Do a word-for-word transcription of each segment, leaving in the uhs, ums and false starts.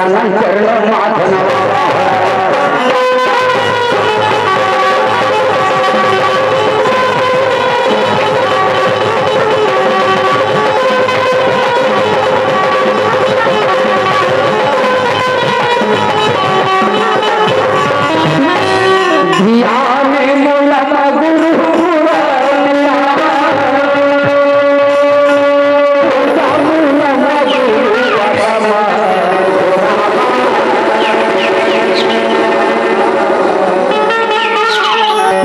चरण माथ नवा। ध्यान मूलम गुरु पुराण।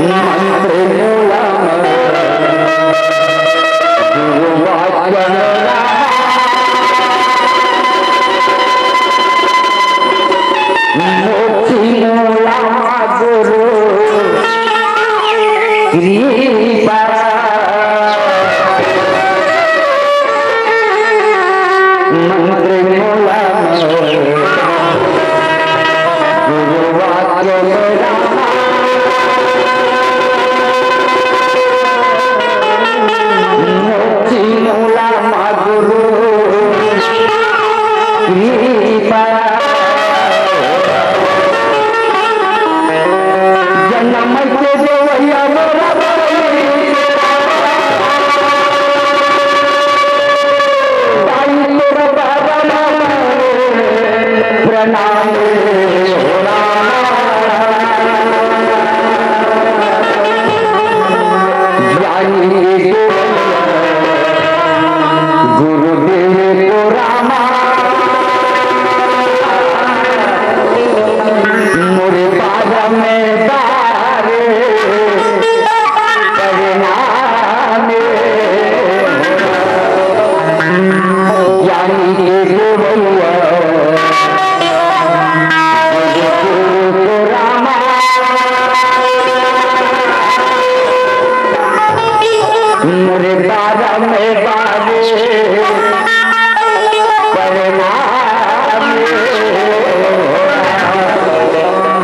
मंत्र मूलम गुरु वाचन। मोक्ष मूलम गुरु कृपा। मंत्र मूलम गुरु वाक्य। मोक्ष मूलम गुरु कृपा। जनम के देवैया मोरा बाई तोरा बाबा प्रणाम हो राम। ज्ञानी के गुरुदेव को रामा, मोरे पाद में बारे प्रणाम। ज्ञानी के गुरुआ मोरे बाबा में बाबे प्रणाम।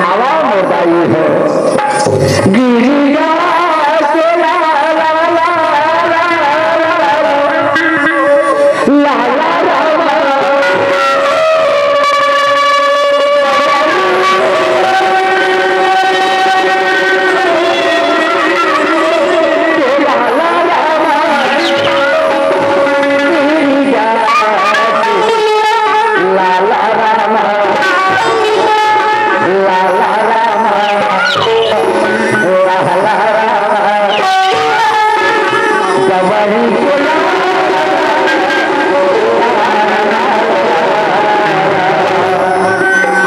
आवा मोर दाई हो। गिरिजा के ला ला ला ला ला ला ला ला ला।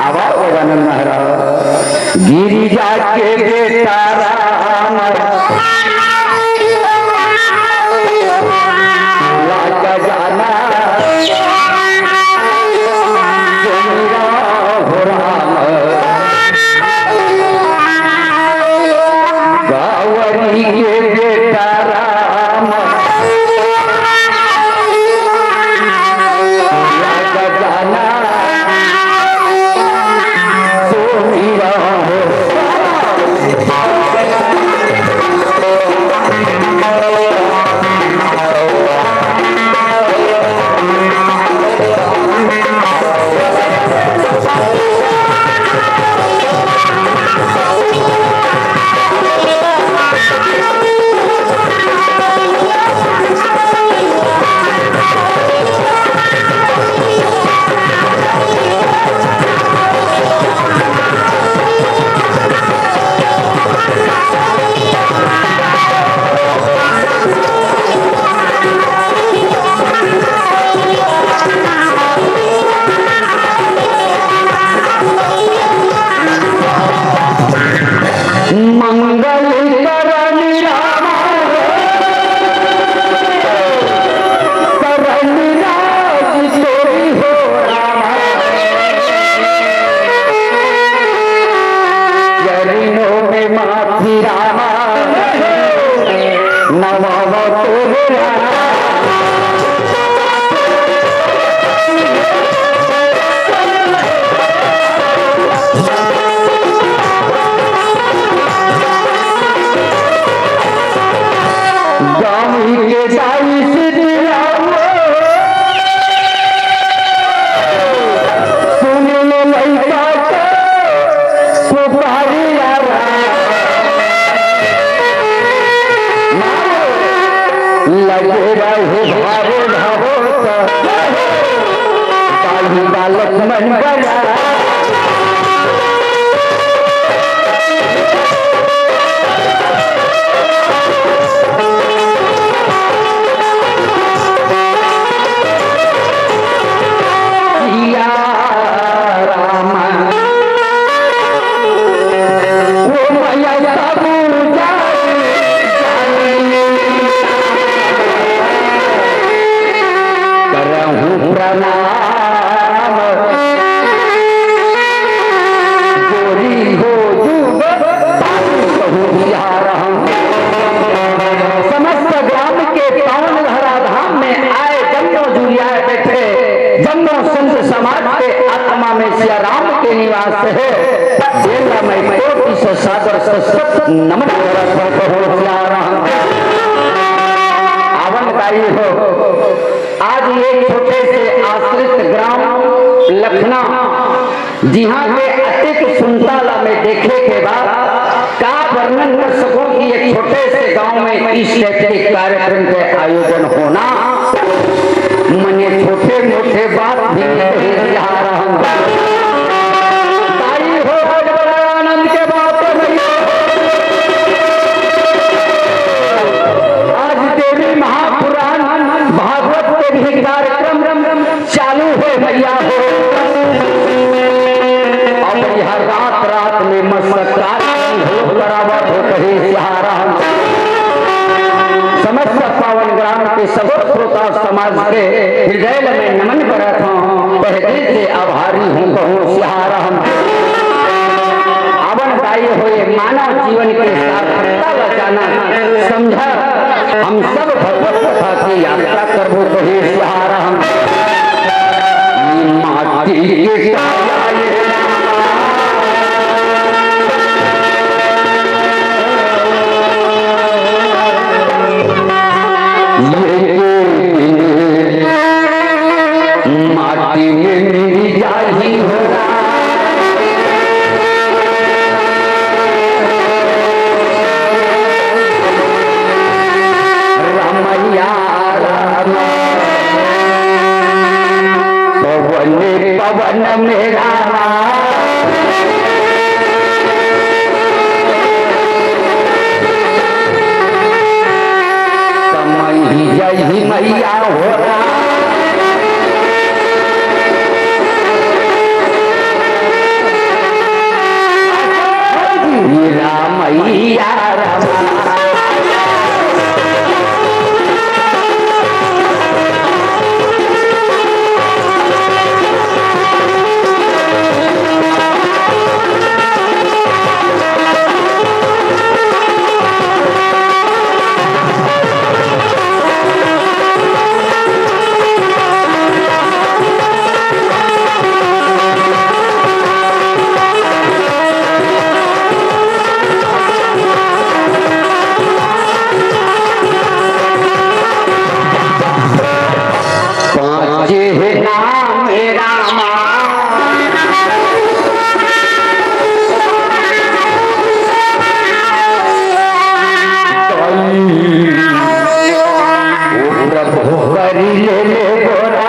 आवा गजानन महाराज। गिरिजा के बेटा राम लाग जाना। सुमिरा हो राम गावरी के बेटा राम। मंगल करन राम, करन राज तोरी हो राम। चरणों में माफी राम, नवाव तोरे राम। गामी के दाई सिद्धि राम, सुन बेरा हे भावो भावो त, बालू बालक मन बना। सिया राम। ओ मैया सब जानी, करहूँ प्रणाम। गोरी हो जुग कहूँ बिहार हम। समस्त ग्राम के पावन धराधाम में आए, जम्मो जुरियाए बैठे, जम्मो संत समाज के आत्मा में सिया राम के निवास हे। बेला मैं कोटि से सादर सशक्त नमन करत हूँ, कहूँ सिया राम। आवन दाई हो, आज ये छोटे से आश्रित ग्राम लखना, जिहाँ के अतेक सुनता ला मैं देखे के बाद का वर्णन कर सकूं कि ये छोटे से गांव में इस टाइप के कार्यक्रम के आयोजन होना। मने छोटे मोटे बात भी नहीं कही जा रहा हूं। ताई हो, आज बड़ा आनंद के बात है भैया। आज देवी महापुराण भागवत के भी कार्यक्रम चालू हे भैया हो। अब यह रात रात में मस्त कार्यक्रम हो करावत हो कहे सिया राम। समस्त पावन ग्राम के सब श्रोता समाज के हृदय में नमन करत हूँ। तहे दिल से आभारी हूँ कहूँ सिया राम। आवन दाई होए मानव जीवन के सार्थकता ला जाना समझा। हम सब भगवत कथा की यात्रा करबो कहे सिया राम। माटी के माटी में मिल जाही हो रामैया राम। पवन पवन में रामा। समय ही जय ही मैया हो राम। रामैया राम। पाँचे हे नाम हे रामा। ओ प्रभु करी ले ले गोरा।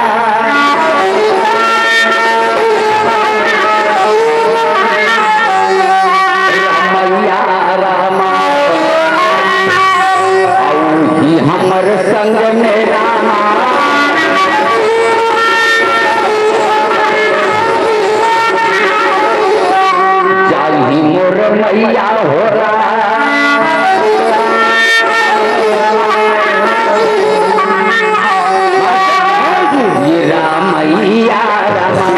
मैया रामा, आऊ ही हमर संग में रामा। जाही मोर मैया हो राम। ये रामैया रामा।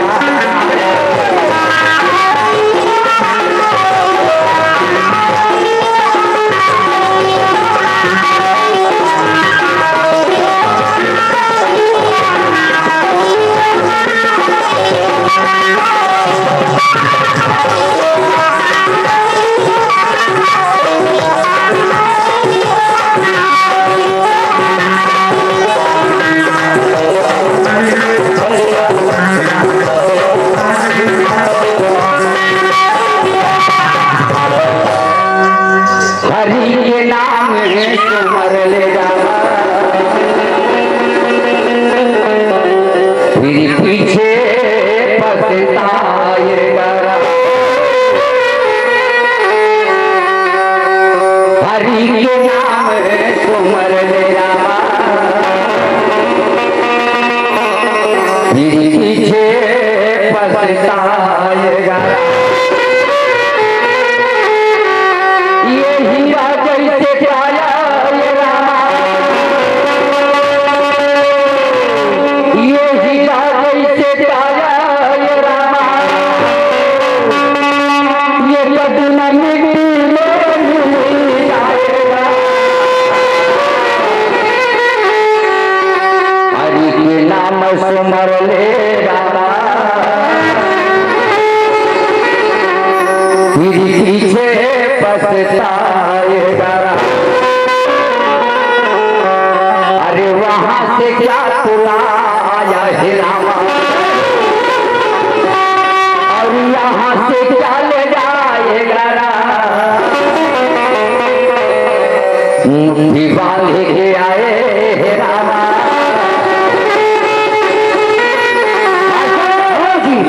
हरि के नाम में तुमर ले जावा। जाएगा राम। अरे वहां से क्या तू लाया है रामा, और यहां से क्या ले जाएगा राम। मुट्ठी बांध के आए हैं रामा,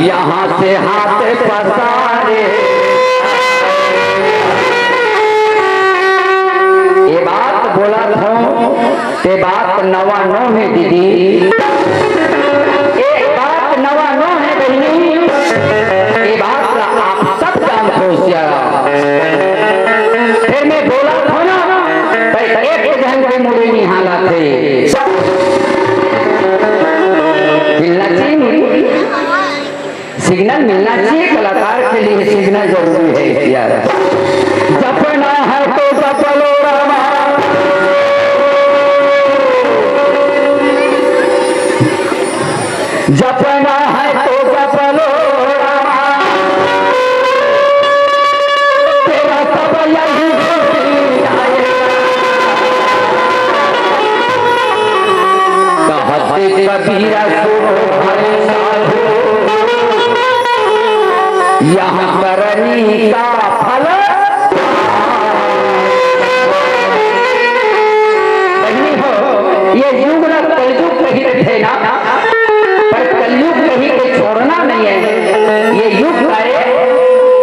यहां से हाथ पसारे। ये बात बोलत हंव, ते बात नवा नो हे दीदी, ये बात नवा नो हे बहिनी, ये बात ला आप सब जानथो सियाराम। फेर मैं बोलत हंव ना, त एक झन के मुड़ी निहालत हे। मिलना चाहिए, सिग्नल मिलना चाहिए, कलाकार के लिए सिग्नल जरूरी है यार। जपना है तो जप लो रामा, जपना है तो जप लो रामा, तेरा सब यही होती आएगा। कहते कबीरा सुनो भाई साधु, यहाँ करनी का फल। बहिनी हो, ये युग ना कलयुग कही रथे ना, पर कलयुग कही के छोड़ना नहीं है। ये युग का एक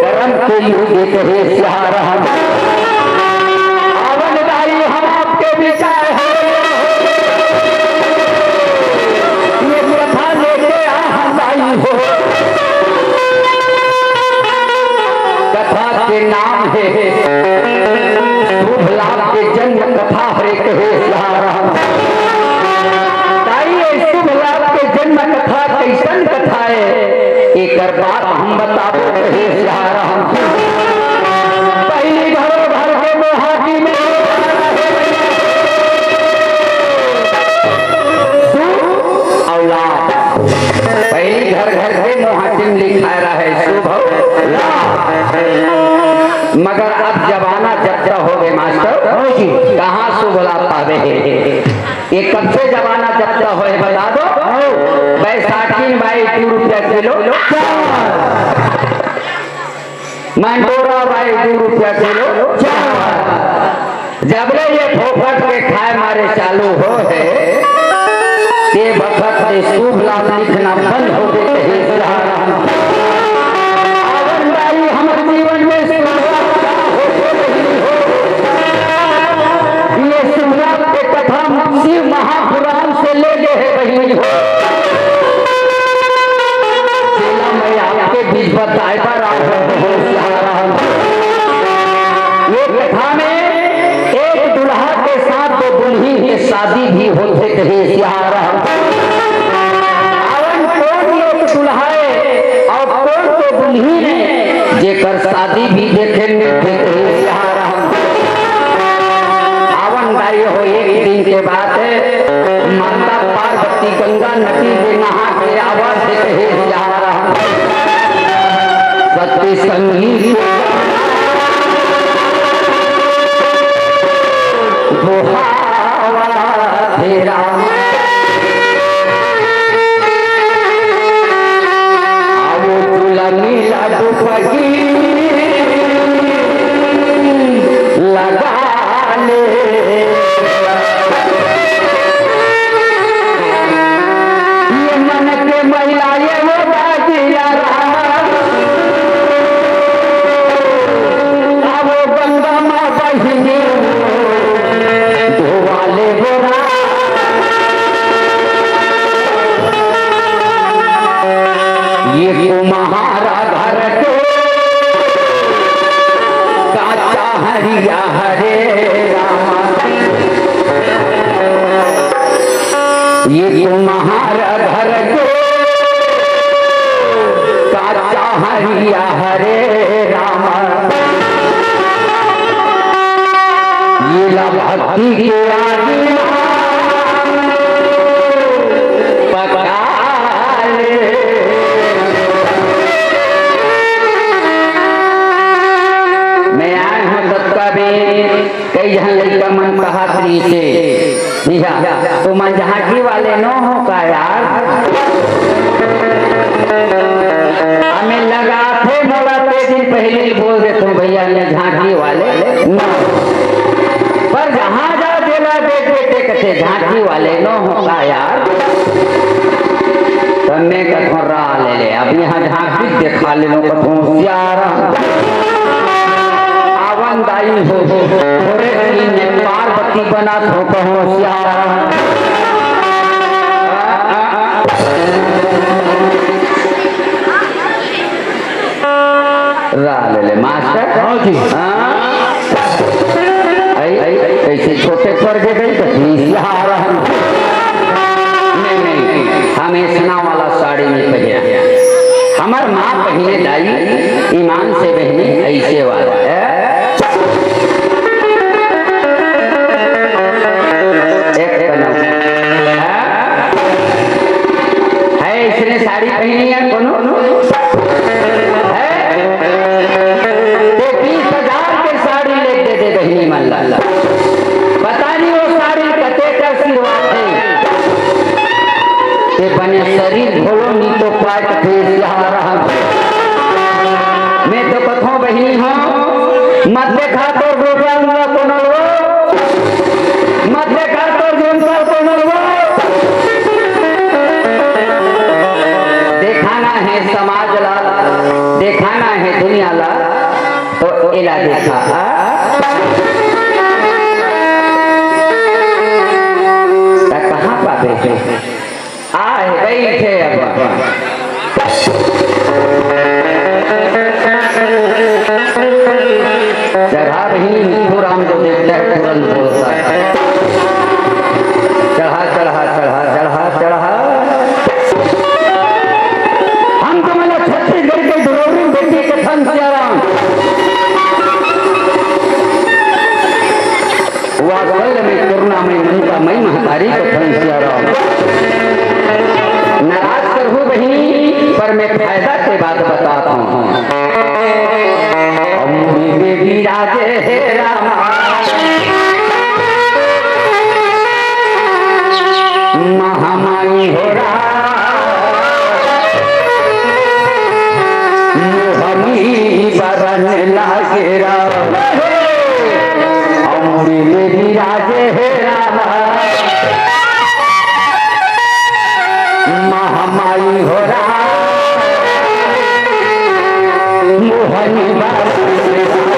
कर्म के युग कहे सियाराम। आवन दाई हम आपके विचार है, ये कथा लेके आ हम आई हो। कथा के नाम है शुभ लाभ के जन्म कथा हरे कहे सियाराम। ताई, ये शुभ लाभ के जन्म कथा कैसन कथा है, एकर बात हम बताबो कहे सियाराम। पहली घरों घर के मोहाटी में शुभ और लाभ। पहली घर घर के मोहाटी में लिखा रहे शुभ और लाभ। मगर अब जमाना जब तक हो गए मास्टर, हाँ जी। कहाँ शुभ लाभ पावे? ये कब से जमाना जब तक होए बता दो। हाँ। बैसाखी में भाई दो रुपया किलो। मंडोरा भाई दो रुपया किलो। जब ले ये फोफट के खाए मारे चालू हो है, ते बखत ले शुभ लाभ लिखना बंद हो गए हे सियाराम। आवन दाई हमर जीवन में शुभ लाभ का हो गए हो। ये शुभ लाभ के कथा शिव महापुराण से ले गए हे बहिनी हो। चेला मैं आपके बीच बताए बर आए हंव सियाराम। ये कथा में एक दुल्हा के साथ दो दुल्हिन के शादी भी होथे कहे सियाराम। आवन कोन एक दुल्हा हे और कोन तो दुल्हिन हे, जेकर शादी भी देखे मिलथे कहे सियाराम। आवन दाई हो, एक दिन के बात हे, माता पार्वती गंगा नदी में नहा के आवत हे कहे सियाराम। सती संगी बुहावा तेरा। आवो तुलनी लाडू पगी लगा ले। ये मन के महिला ये वो बाजिया राम। आवो गंगा माँ बहिनी धोवा ले बोरा। ये कुम्हारा घर के काचा हरिया हरे रामा। ये कुम्हारा घर के काचा हरिया हरे रामा। ये ला भक्ति के आगी पका ले। मैं आए हंव सबका यहाँ लइका मन कहत रहिसे, भैया, तुमन झांकी वाले नो हो का यार? हमें लगा थे मोला ते दिन पहले ही बोल देते हो, भैया, मैं झांकी वाले नो। पर जहाँ जा जेला देख के कथे झांकी वाले नो हो का यार? तब मैं कथों रा ले ले, अब यहाँ झांकी देखा ले लो कथों सियारा। आवन दाई हो, थोड़े दिन में पार्वती बना थो कहो सियारा। रा ले ले मास्टर। हाँ जी। हाँ। आई, आई, ऐसे छोटे पर के गई तो सियारा। नहीं, नहीं, हम ऐसना वाला साड़ी नहीं पहने। हमर माँ पहने दाई, ईमान से बहने ऐसे वाला है। एक कनक। है, इसने साड़ी पहनी है, कोनो? है? ते बीस हजार के साड़ी ले दे दे बहिनी मन ला। पता नहीं वो साड़ी कते का आशीर्वाद है। ते बने शरीर भोलो नी तो पाए कथे सियारा। मैं तो कथों बहिनी हो, मत देखा तो गोपाल कोनो लो। मत देखा तो जनता को नलवा। देखाना है समाज ला, देखाना है दुनिया ला, तो एला देखा। त कहाँ पाबे? आए, बैठे अब। चढ़ा रही निशु राम जो देखता है तुरंत बोलता है। चढ़ा, चढ़ा, चढ़ा, चढ़ा, चढ़ा। हम तो मतलब छत्तीसगढ़ के दुलौरी बेटी के धन सियाराम। वात्सल्य में, करुणा में, ममता मई महतारी कथन सियाराम। नाराज करहू बहिनी, पर मैं फायदा के बात बताता हूँ। अमूरी में विराजे हे रामा, महामाई हो राम। मोहनी बरन लागे राम, अमूरी में विराजे हे राम। महामाई हो राम, मोहनी बरन लागे राम।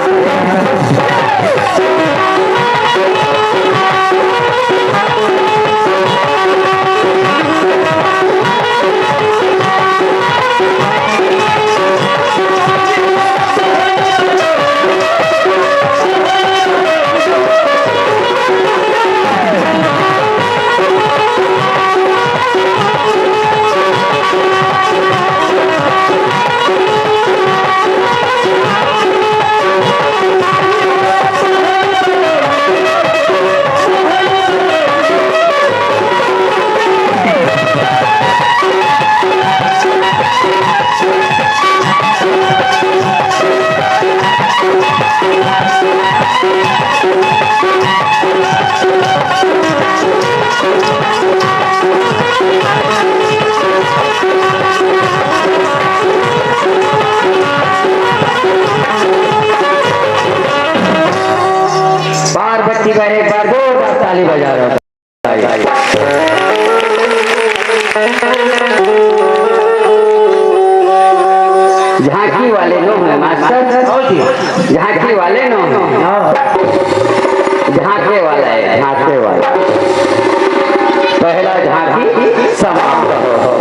बार बच्ची का एक बार जोरदार ताली बजा रहा हूँ। झांकी वाले नो है मास्टर, झांकी वाले नो है। झांके वाला है, झांके वाला। पहला झांकी समाप्त हो,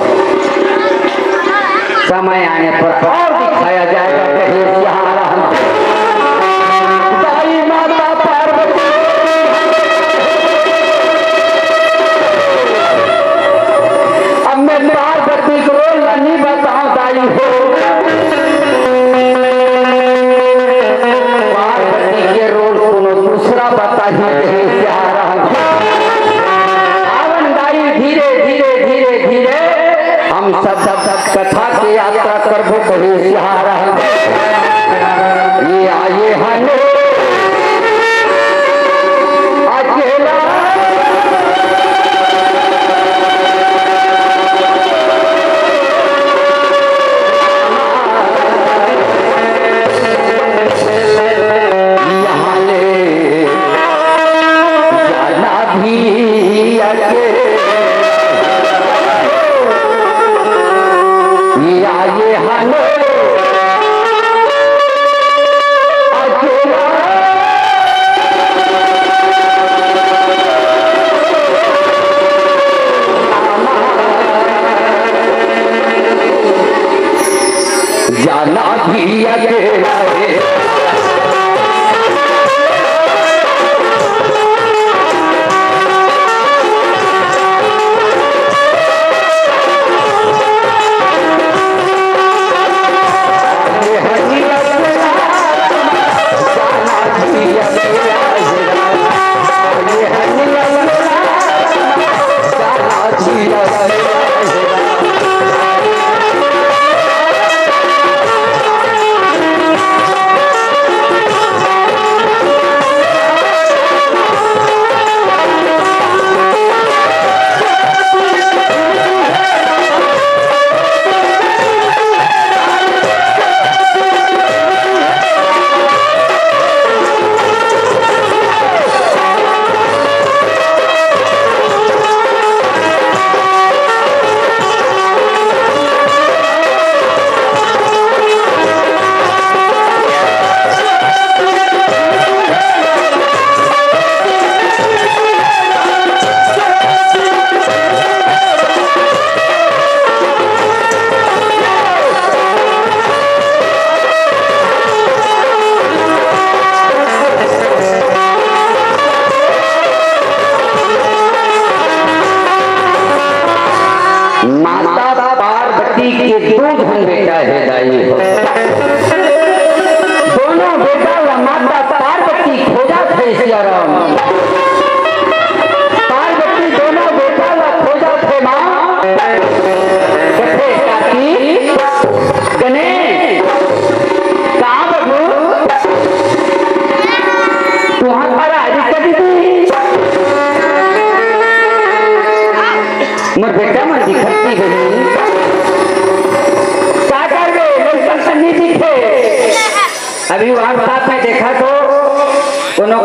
समय आने पर और दिखाया जाएगा। कहीं सहारा हम दाई माता पार्वती। अब मैं पार्वती को रोल नहीं बताऊं दाई हो। पार्वती के रोल कोनो दूसरा बताही। कहीं सहारा हम आवन दाई धीरे धीरे धीरे धीरे हम सब सब सब कथा के यात्रा करबो। कहीं सहारा हम ये आए हने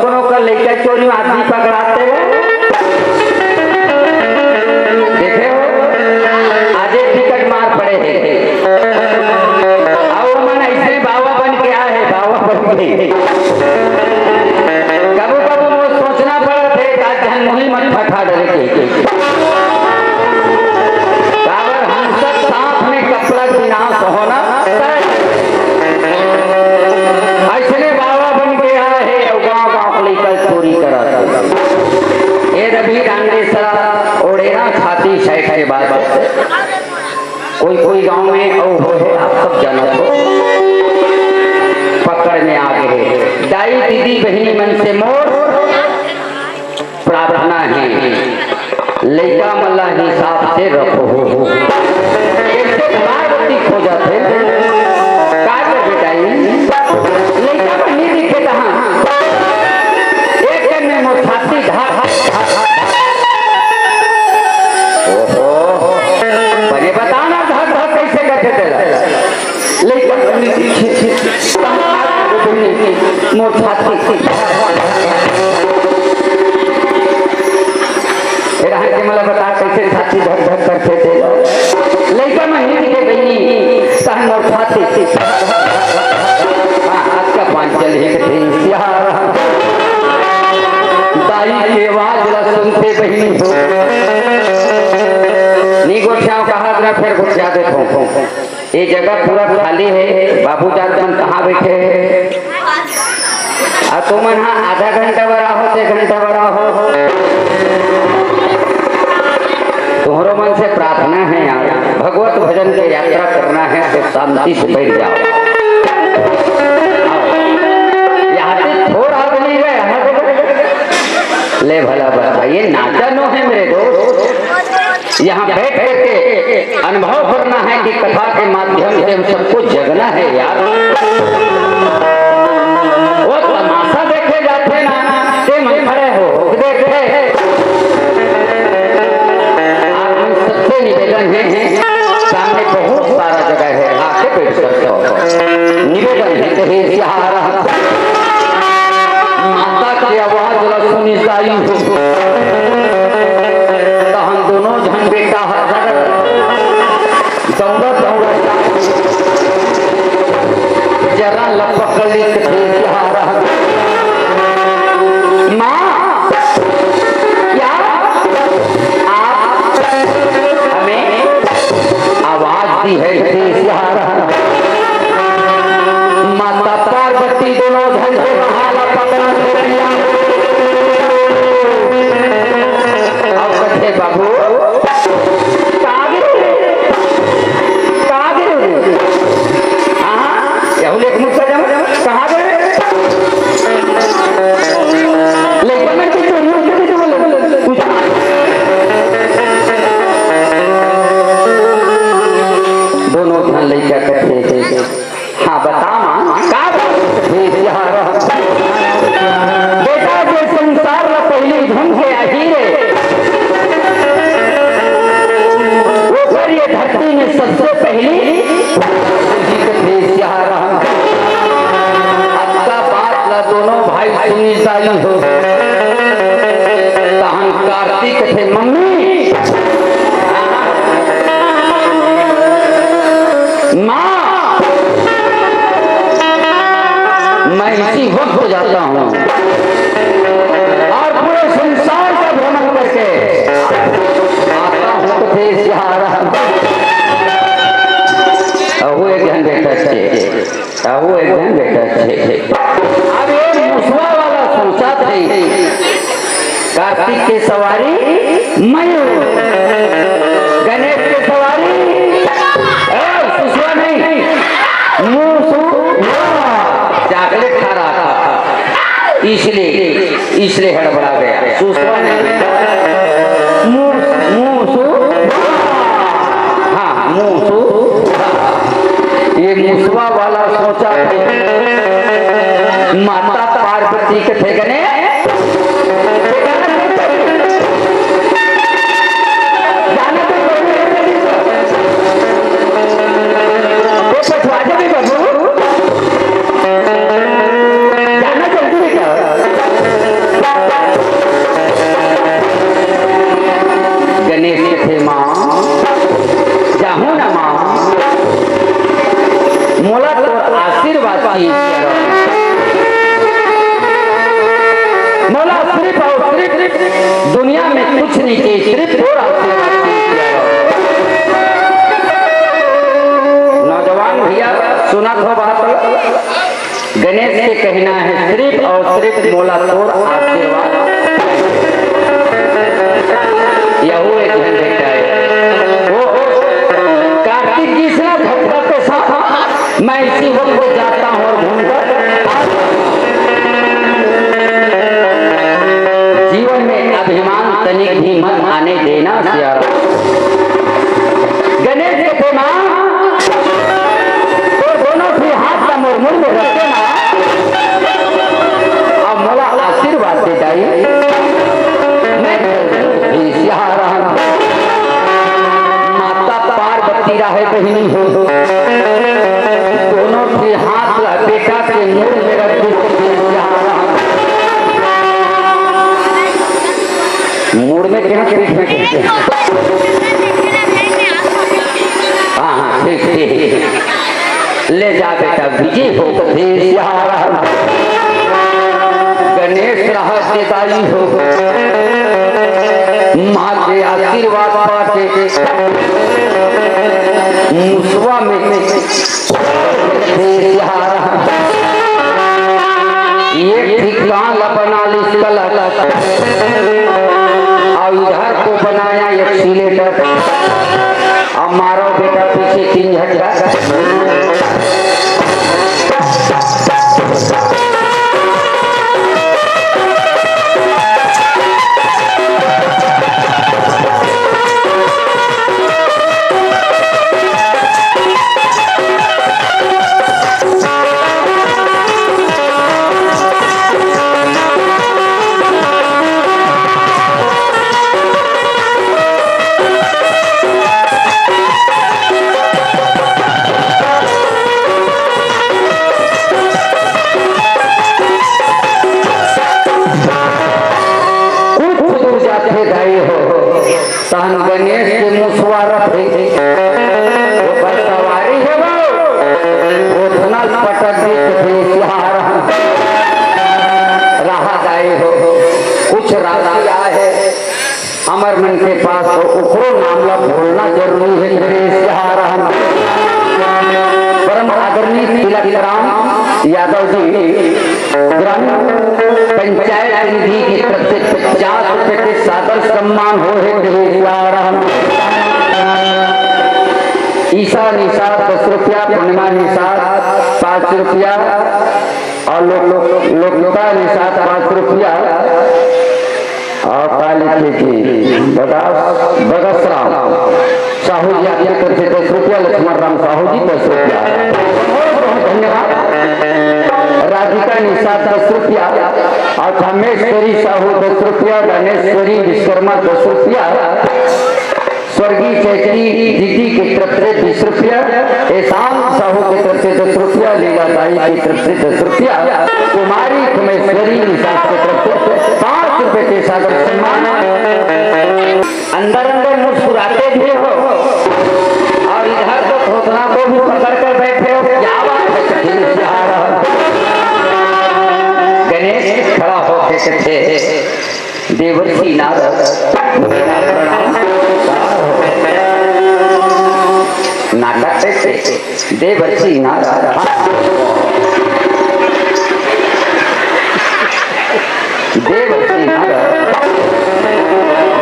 कोनो का लइका चोरी में आदमी पकड़ाथे। देखे हो, आजे टिकट मार पड़े हे। अउ मन अइसे बाबा बन के आए हे, बाबा बन के। कभू कभू मोर सोचना पड़त हे, का झन मुही मन फटा डरे के। काबर हम सब साथ में कपड़ा विनाश होना। अइसने बाबा बन के आए हे अउ गांव गांव के लइका चोरी करत हे। ए रवि डांगेसरा ओढ़ेना छाती side के बात हे। कोई कोई गांव में अउ होय हे, आप सब जानत हो, पकड़ में आ गे हे। दाई दीदी बहिनी मन से मोर प्रार्थना हे, लइका मन ला हिसाब से रखो। एक से बार गलती हो जाथे, का कर बेटा, ये लइका मन नइ दिखे तहाँ। एक दिन में मोर छाती धक, धक, धक, धक। ओहो, बने बता ना, धक, धक कइसे करथे तेला। लइका मन नइ दिखे, मोर छाती। ए रहन के मोला बता, कइसे छाती धक धक करथे तेला। लइका मन नइ दिखे बहिनी, तहन मोर छाती। हाँ, हाथ का पांचल एक थे सियारा। दाई के आवाज ला सुनते बहिनी हो। नइ गोठियाव कहा, फेर गोठिया देथों। ये जगह पूरा खाली हे, बाबू जात मन कहाँ बइठे हे? अउ तुमन हा आधा घंटा बर आहो, एक घंटा बर आहो। तुम्हरो मन से प्रार्थना हे यार, भगवत भजन के यात्रा करना हे तो शांति से बइठ जाव। यहाँ से थोड़ा आदमी गए, यहाँ से ले भला बता, ये नाचा नो हे मेरे दोस्त। यहाँ बैठ करके अनुभव करना हे कि कथा के माध्यम से हम सबको जगना हे यार। वो तमाशा देखे जाथे ना, ते मन खड़े हो, हो देखे। आप हम सबसे निवेदन हे, सामने बहुत सारा जगह हे, आके बइठ सकते हो। निवेदन हे, तो हे सिहारा। माता के आवाज ला सुनी दाई हो। तहन दोनों झन बेटा हर दौड़ा दौड़ा जरा लपकली के सिहारा। माँ, क्या आप हमें आवाज दी हे सिहारा। माता पार्वती दोनों झन के कहा ला पकड़ा के पिया। अब कथे बाबू, का गिरे रे? का गिरे रे? हाँ, यहू ले एक मुक्का जमा, कहाँ गिरे रे? लइका मन के चोरी होथे कइसे बोले? कुछ दोनों झन लइका कथे, हाँ, बता माँ, का बात हे यार? बेटा, जो संसार ला पहिली धुन के आही रे, ओकर ये धरती में सबसे पहिली जीत थे यार। अतका बात ला दोनों भाई सुनी दाई हो। तहन कार्तिक थे, मम्मी, माँ, मैं इसी वक्त जाता हूँ और पूरे संसार का भ्रमण करके आता हूँ तो फिर यहाँ रहा। अहू एक झन बेटा थे, अहू एक झन बेटा थे। अब ये मुसवा वाला सोचथे, कार्तिक के सवारी मयूर, गणेश के सवारी, ए, सुसवा नहीं, मुसवा, chocolate खा रहा था, इसलिए, इसलिए हड़बड़ा गया। सुसवा नहीं, मू-, मुसवा, हाँ, मुसवा। ये मुसवा वाला सोचथे, माता पार्वती कथे कने, जाना तो जरूरी हे, ये पछवा दे भी बाबू, जाना जल्दी बेटा। मोला सिर्फ और सिर्फ दुनिया में कुछ नहीं चाहिए, सिर्फ तोर आशीर्वाद चाहिए। नौजवान भैया, सुनत हो बात? गणेश के कहना है, सिर्फ और सिर्फ मोला तोर आशीर्वाद। यहू एक झन बेटा है। वो कार्तिक जिसना भक्तों के साथ मैं इसी वक्त जाता हूँ और घूमकर जीवन में अभिमान तनिक भी मत आने देना, सिया राम। गणेश के थे माँ, तो दोनों के हाथ का मोर मुड़ में रख देना। अब मोला आशीर्वाद दे दाई। मैं भी सिया राम। माता पार्वती रहे बहिनी हो, दोनों के हाथ ला बेटा के मुड़ में रख दे। मुड़ में क्या, पीठ में क्या? हाँ, हाँ, ठीक, ठीक। ले जा बेटा, विजय हो तो फिर सिया राम। गणेश रहा सदाई हो, माँ के आशीर्वाद पाके मुसवा में फिर सिया राम। ये ठिकाना बना लिस कलश, और इधर को बनाया एक्सीलेटर। अब मारो बेटा पीछे तीन झटका। कुछ दूर जाथे दाई हो, तहन गणेश के मुसवा रथे, ओकर सवारी हे वो, ओतना पटक दे थे सिया राम। रहा दाई हो, कुछ राशि आए हे हमर मन के पास, तो ओकरो नाम ला बोलना जरूरी हे, गणेश सिया राम। परम आदरणीय तिलक राम यादव जी, ग्राम पंचायत निधि की तरफ से पचास रुपए के सादर सम्मान हो हे, गणेश सिया राम। ईशा निषाद दस रुपया, पूर्णिमा निषाद पाँच रुपया और लोक, लोक, लोकता निषाद पाँच रुपया और काली के जी बगास, बगसराम साहू जी आपके तरफ से दस रुपया, लक्ष्मण राम साहू जी दस रुपया। बहुत बहुत धन्यवाद। राधिका निषाद दस रुपया और कामेश्वरी साहू दस रुपया, ज्ञानेश्वरी विश्वकर्मा दस रुपया, स्वर्गीय चैती दीदी की तरफ से बीस रुपया, एहसान साहू की तरफ से दस रुपया, लीला दाई की तरफ से दस रुपया, कुमारी कुमेश्वरी निषाद की तरफ से पाँच रुपए के सादर सम्मान। अंदर अंदर मुस्कुराते भी हो और इधर तो थोथना को भी पकड़ कर बैठे हो, क्या बात है? गणेश खड़ा होके कहते, देवर्षि नारद, मेरा प्रणाम। नाटक से देवर्षि नारद, देवर्षि नारद,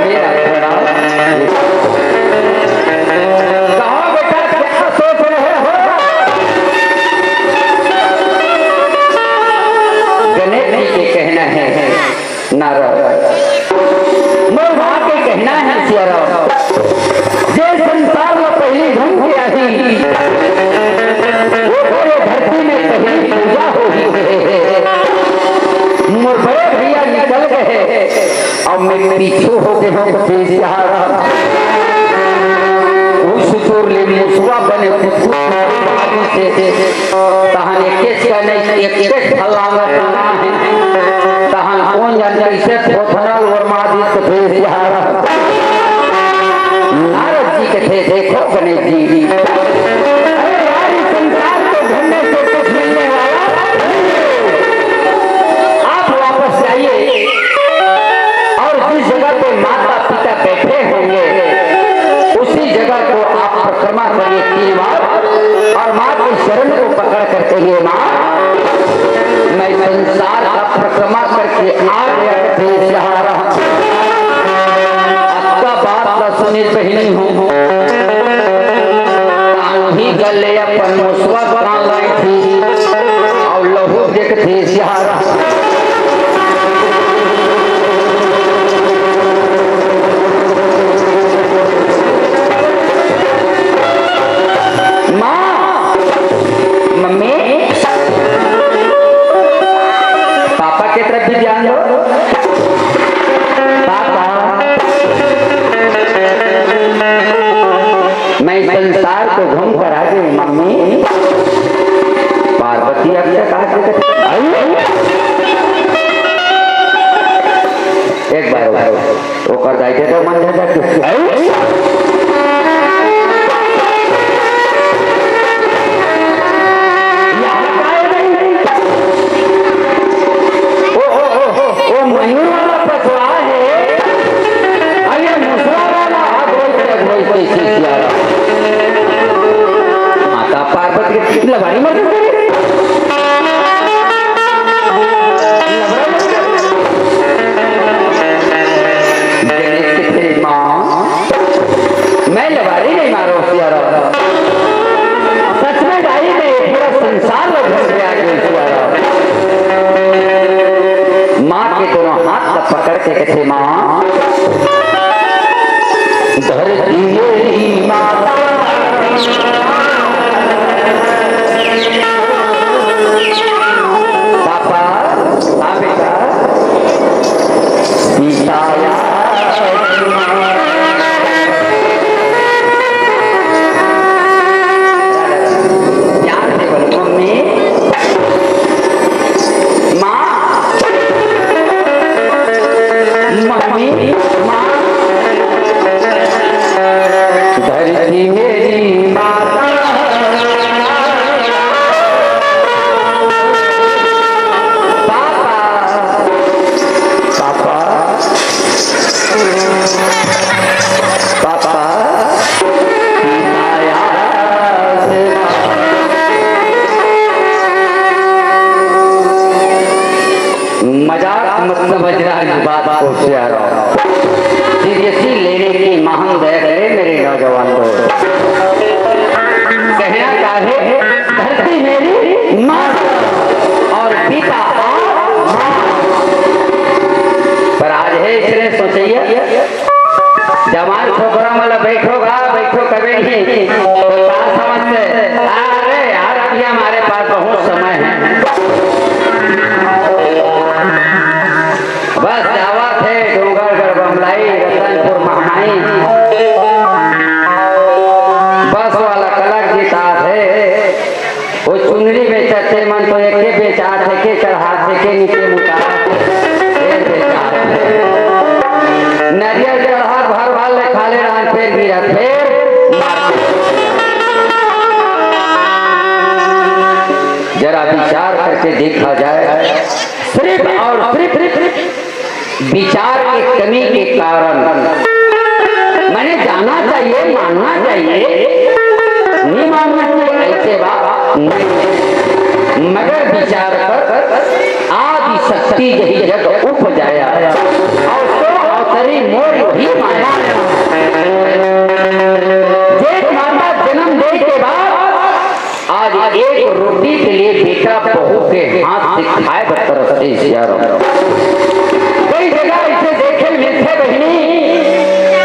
मेरा प्रणाम। कहो बेटा, क्या सोच रहे हो? गणेश जी के कहना है, नारद, मोर भाग के कहना है सिया राम, जे संसार में पहली घूम के आही, वो पूरे धरती में पहली पूजा होही। मोर बड़े भैया निकल गए, अब मैं पीछू हो गए हूँ, कथे सिया राम। उस सुर ले मुसवा बने कुछ से तहन एकेच का नहीं, एकेच फलांगा ताना है। तहन कौन जाने कैसे थोथना वर्मा दी तो फिर यार। नारद जी कथे, देखो गणेश जी, अरे यार, इस संसार को धरने से कुछ मिलने वाला नहीं है। आप वापस जाइए। ये माँ, मैं संसार का परिक्रमा करके आ गया थे सियारा। आपका बात ला सुने बहिनी हो, तांही गले अपन मुसवा कान लाई थी, अउ लहू देख थे सियारा। माँ, मम्मी, पापा के तरफ भी ध्यान दो। पापा, मैं संसार को घूम कर आ गई मम्मी। पार्वती अब तक आ गई। एक बार, एक बार। ओकर दाई के तो मन जा जाके। ओ, ओ, ओ, ओ, ओ, मयूर वाला पछवा हे। अरे, मुसवा वाला हाथ रोज के रोज के सियारा। माता पार्वती के लबारी मत करे। गणेश के तेरी माँ, मैं लबारी नहीं मारो सियारा। सच में भाई, मैं पूरा संसार में घूम गया कि सियारा। माँ के दोनों हाथ ला पकड़ के कथे, माँ, धरती मेरी माता। पापा, हाँ बेटा, पिता याद। प्यार से बोलो, मम्मी, माँ, मम्मी, माँ, धरती मेरी माता, पापा, पापा, पापा, मजाक मत समझना इस बात को, सियारा। सीरियसली लेने की महान दया करे मेरे नौजवान दोस्त। कहना क्या है, धरती मेरी माँ और पिता आप माँ। पर आज हे इसने सोचिए, जवान छोकरा मन ला बैठो गा, बैठो कबे नहीं, तो का समझते? अरे यार, अभी हमारे पास बहुत समय है। बस जावत हे डोंगरगढ़, बमलाई, रतनपुर, महमाई, बस वाला कलक जीता थे। वो चुनरी बेचत हे मन तो एके बेचात हे, के चढ़ात हे, के नीचे मुतात हे, फेर बेचात हे। नरियर चढ़ा भर भर ले खा ले रहन, फेर गिरत, फेर मारत। जरा विचार करके देखा जाए, सिर्फ और सिर्फ, सिर्फ विचार के कमी के कारण। मैंने जाना चाहिए, मानना चाहिए, नहीं मानना चाहिए, ऐसे बात नहीं। मगर विचार कर, आदि शक्ति यही जग उपजाया, और सो अवतरी मोर वही माया। जेठ माता जन्म दे के बाद आज एक रोटी के लिए बेटा बहू के हाथ से खाए बर तरसथे, सियाराम। कई जगह ऐसे देखे मिलथे बहिनी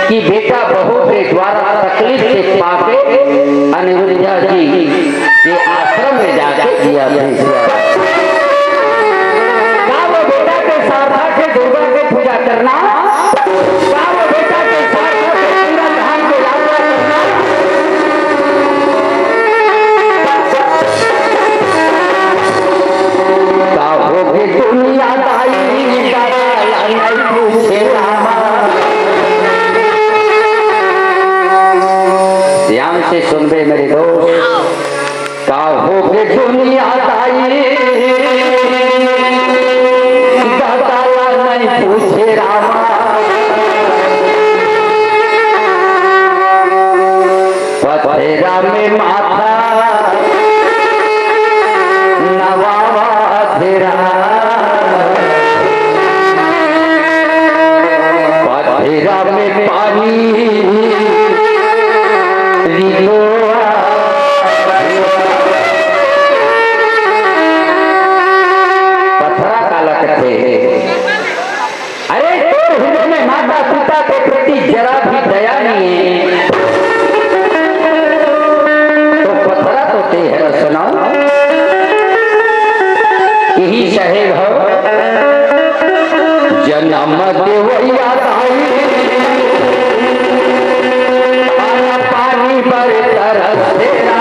कि बेटा बहू के द्वारा तकलीफ से पाके अनिरुद्धा जी के आश्रम में जाके दिया थे, सियाराम। का वो बेटा के शारदा के दुर्गा के पूजा करना, का वो बेटा के शारदा के पूरा धाम के यात्रा करना, का होगे दुनिया दाई, दाई पूछे रामा। ध्यान से सुनबे मेरे दोस्त, का होगे दुनिया दाई, दादा ला नहीं पूछे रामा। पानी रिलोआ। पथरा काला कथे। अरे, तोर हृदय में माता पिता के प्रति जरा भी दया नहीं है, तो पथरा तो ते है, सुनाओ। यही सहे हो, जनम देवैया दाई, पानी पर तरस तेरा।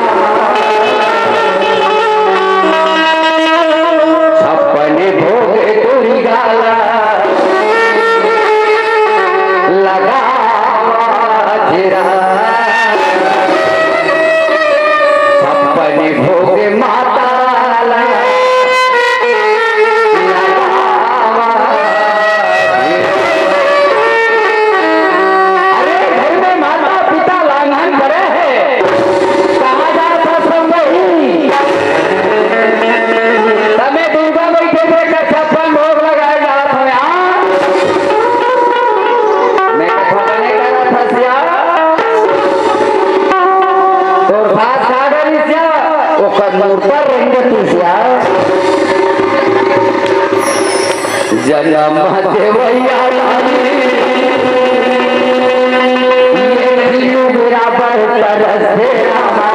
छप्पन भोग टूरी गाला लगावा जरा। छप्पन भोग माता ला लगावा जरा। अरे, घर में माता पिता लांघन करे है, कहाँ जात हस संगही? तमे दुर्गा बइठे बइठे छप्पन भोग लगाए जात हवे, हाँ? मैं कथा बने करत हस या? तोर सास का डरिस या? ओकर मूर्ता रेंगतिस या? जनम देवैया रानी, ये दिल बराबर तरस दे रामा।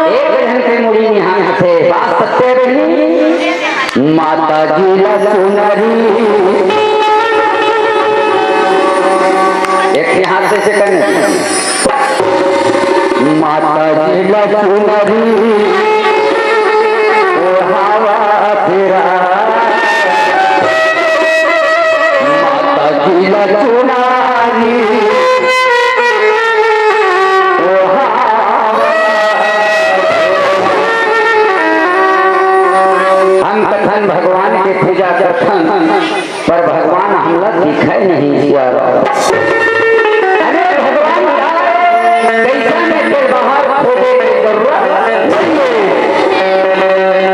एक जन के मुड़ी निहान हथे, बात सत्य रही। माता जी ला चुनरी, एक हाथ से, से करने। माता जी ला चुनरी ओढ़ावा फिरा। माता जी ला चुनरी ओढ़ावा। हम कथन भगवान के पूजा करथन, पर भगवान हमला दिखय नहीं, सियाराम। अरे भगवान का कैसा में से बाहर खोजे के जरूरत नहीं है।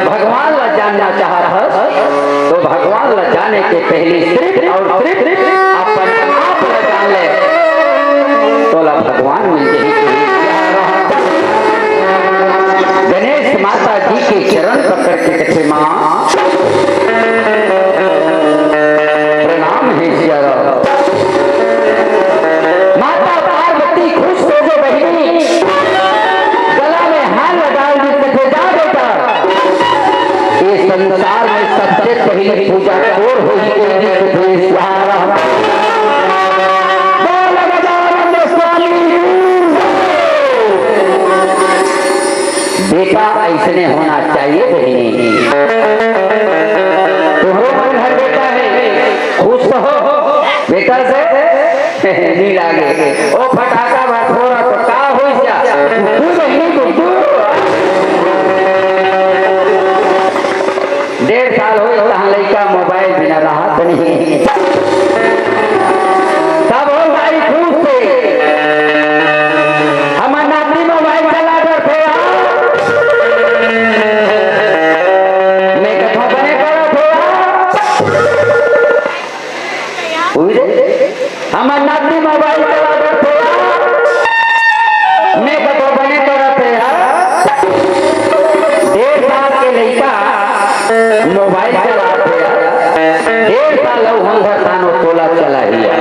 भगवान ला जानना चाहत हस, तो भगवान ला जाने के पहले सिर्फ और सिर्फ अपन आप ला जान ले, तोला भगवान मिल जाही। गणेश माता जी के चरण पकड़ के कथे, माँ, प्रणाम हे सियाराम। माता पार्वती खुश हो गए बहिनी, गला में हार लगा दी, कथे, जा बेटा, ये संसार में सबसे पहली पूजा तोर होही, तेरी कथे सियाराम। बोल गजानन स्वामी। बेटा ऐसने होना चाहिए बहिनी। तुम्हरो मन हर बेटा है, खुश तो हो बेटा से। नहीं लागे, ओ फटाका भर फोड़ा तो का हो जा। तू बहिनी, तू, तू। डेढ़ साल होय, तहाँ लइका मोबाइल बिना रहत नहीं। तब हो भाई खुश से, हमर नाती मोबाइल चला डरथे यार। मैं कथा बने करत हो यार। उई रे, हमर नाती मोबाइल चला डरथे यार। मैं कथो बने करत हे यार। डेढ़ साल के लइका मोबाइल चलात हे यार। डेढ़ साल अउ हम घर तानो तोला चलाही यार।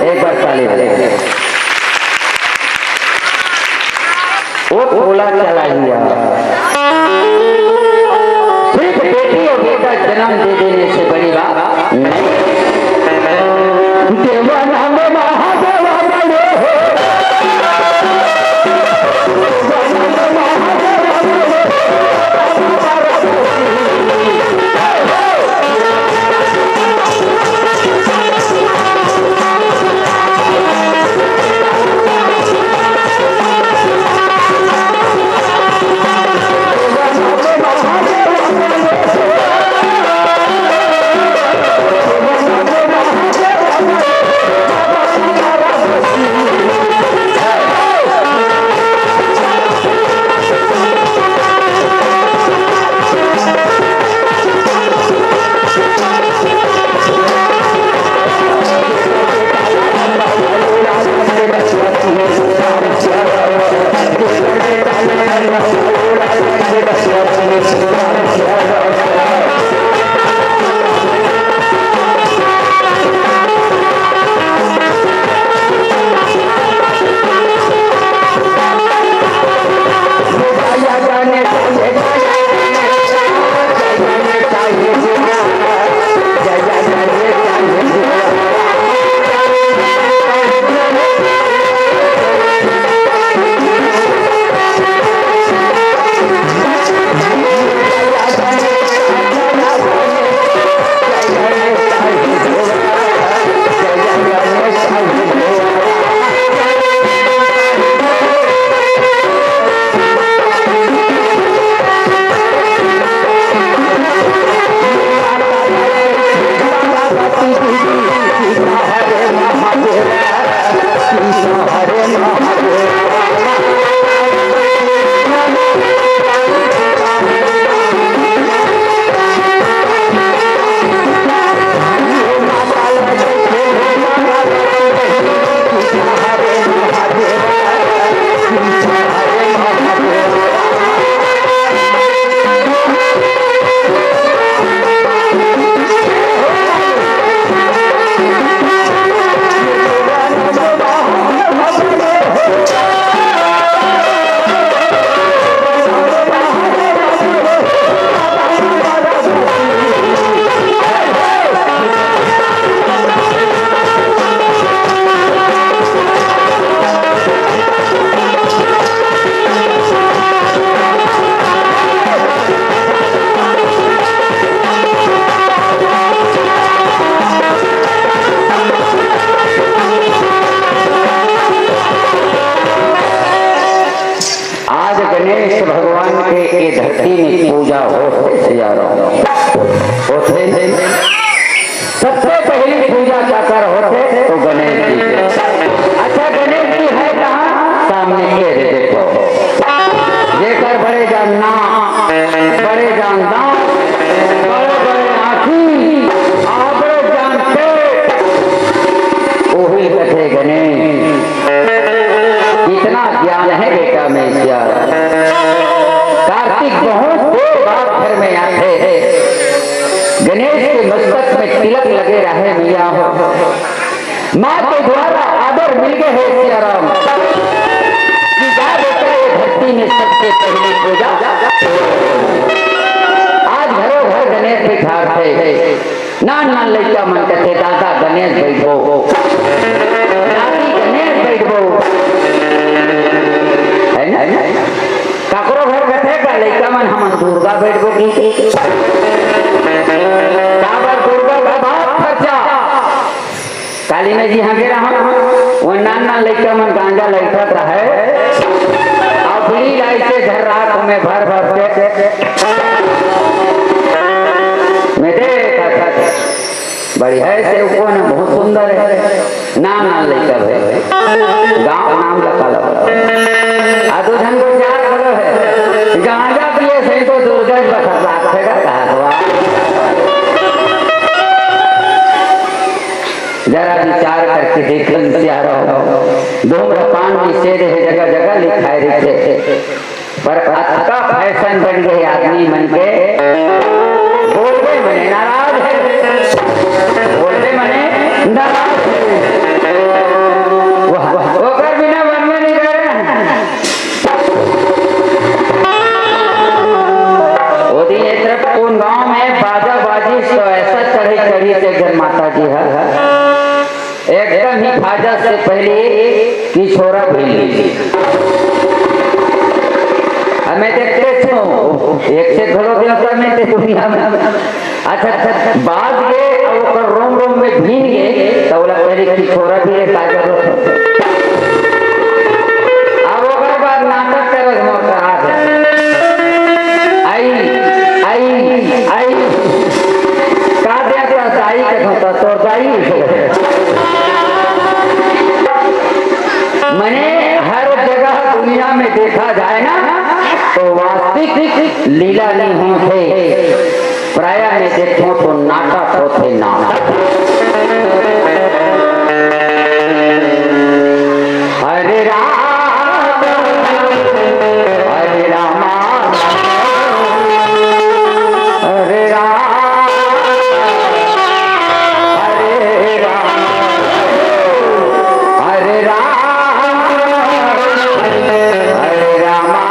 एक बार ताली बजाइए। वो तोला चलाही यार। सिर्फ बेटी और बेटा जन्म दे देने से बड़ी बात नहीं। देवा नाम महादेवा बड़ो हो। होथे। सबसे पहली पूजा काकर होथे तो गणेश जी के। अच्छा, गणेश जी है कहाँ? सामने ये रे देखो, जेकर बड़े जान नाक, बड़े जान दांत, बड़े बड़े आँखी, आ बड़े जान पेट, ओही कथे गणेश। कितना ज्ञान है बेटा में सिया। कार्तिक बहुत देर बाद घर में आथे। गणेश के मस्तक में तिलक लगे रहे मैया हो। माँ के द्वारा आदर मिल गए है सिया राम। कि जा बेटा ये धरती में सबसे पहली पूजा। आज घरों घर गणेश बिठार थे। नान नान लइका मन कथे, "दादा गणेश बइठबो, दादी गणेश बइठबो।" है ना, है ना? काकरो घर कथे का लइका मन, "हमन दुर्गा बइठबो की।" काबर दुर्गा का बहुत खर्चा। काली में जी हाँ गे रहा, वो नान नान लइका मन गांजा लइठत रहे, अउ बीड़ी लाई से घर रात में भर भर के मैं देखा था। बढ़िया है, सेवको ने बहुत सुंदर है। नाम नाम लेकर है। गांव नाम का काला बड़ा। आ दो जन को चार बोलो है। गांजा पिए से तो दुर्गा जी बखत लागथे का कहा हुआ। जरा विचार करके देखन प्यारो। धूम्रपान निषेध है, जगह जगह लिखाए रखे। पर अतका फैशन बन गए आदमी मन के, बोलबे मने नाराज है, बोलबे मने नाराज है। वाह, वाह, ओकर बिना मन में नहीं रहे। ओ दिन एक तरफ कोन गांव में बाजा बाजी तो ऐसा चढ़े चढ़ी से जन माता जी है। एकदम ही फाजा से पहले किशोरा भी ले ली। अब मैं देखते छो, एक से घरो देवता में ते दुनिया में। अच्छा, अच्छा, बाज के, अब ओकर रोम रोम में भीन के, तो बोला, "पहले किशोरा भी ले, ताजा रो।" अब ओकर बाद नाटक करे, मोर कहा दे। आई, आई, आई। का दे तो दाई के तो तोर दाई। मने हर जगह दुनिया में देखा जाए ना, तो वास्तविक लीला नहीं होते। प्रायः में देखो तो नाटक होते, नाटक। हरे राम, हरे रामा, हरे राम, हरे राम, हरे राम, हरे रामा।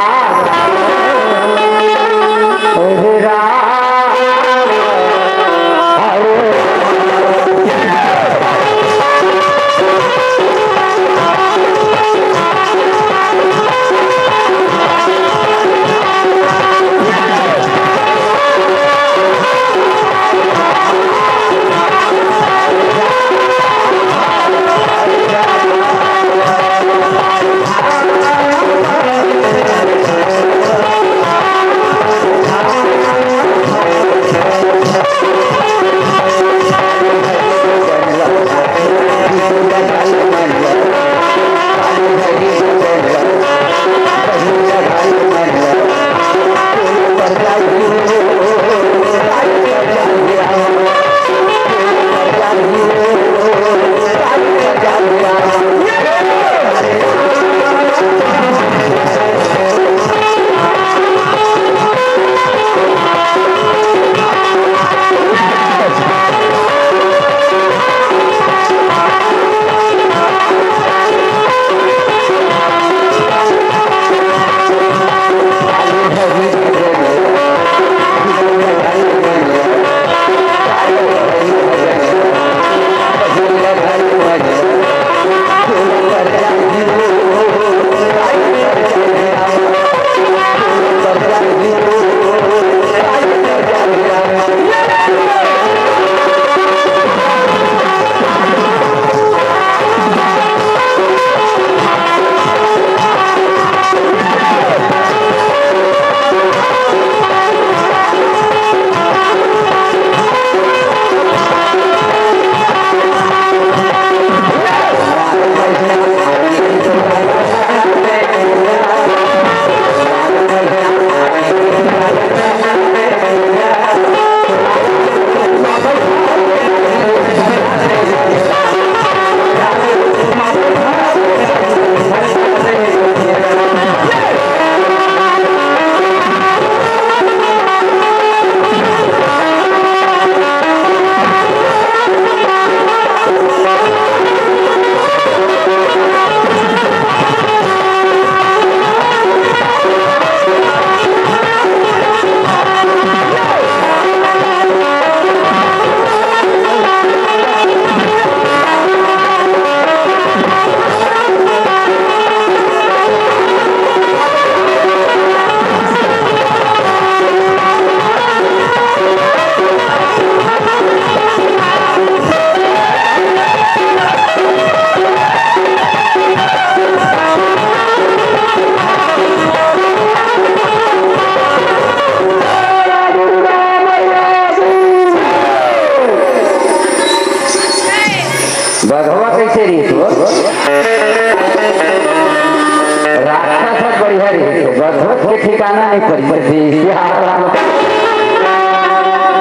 गाना नहीं पड़ी, पड़ी, यार।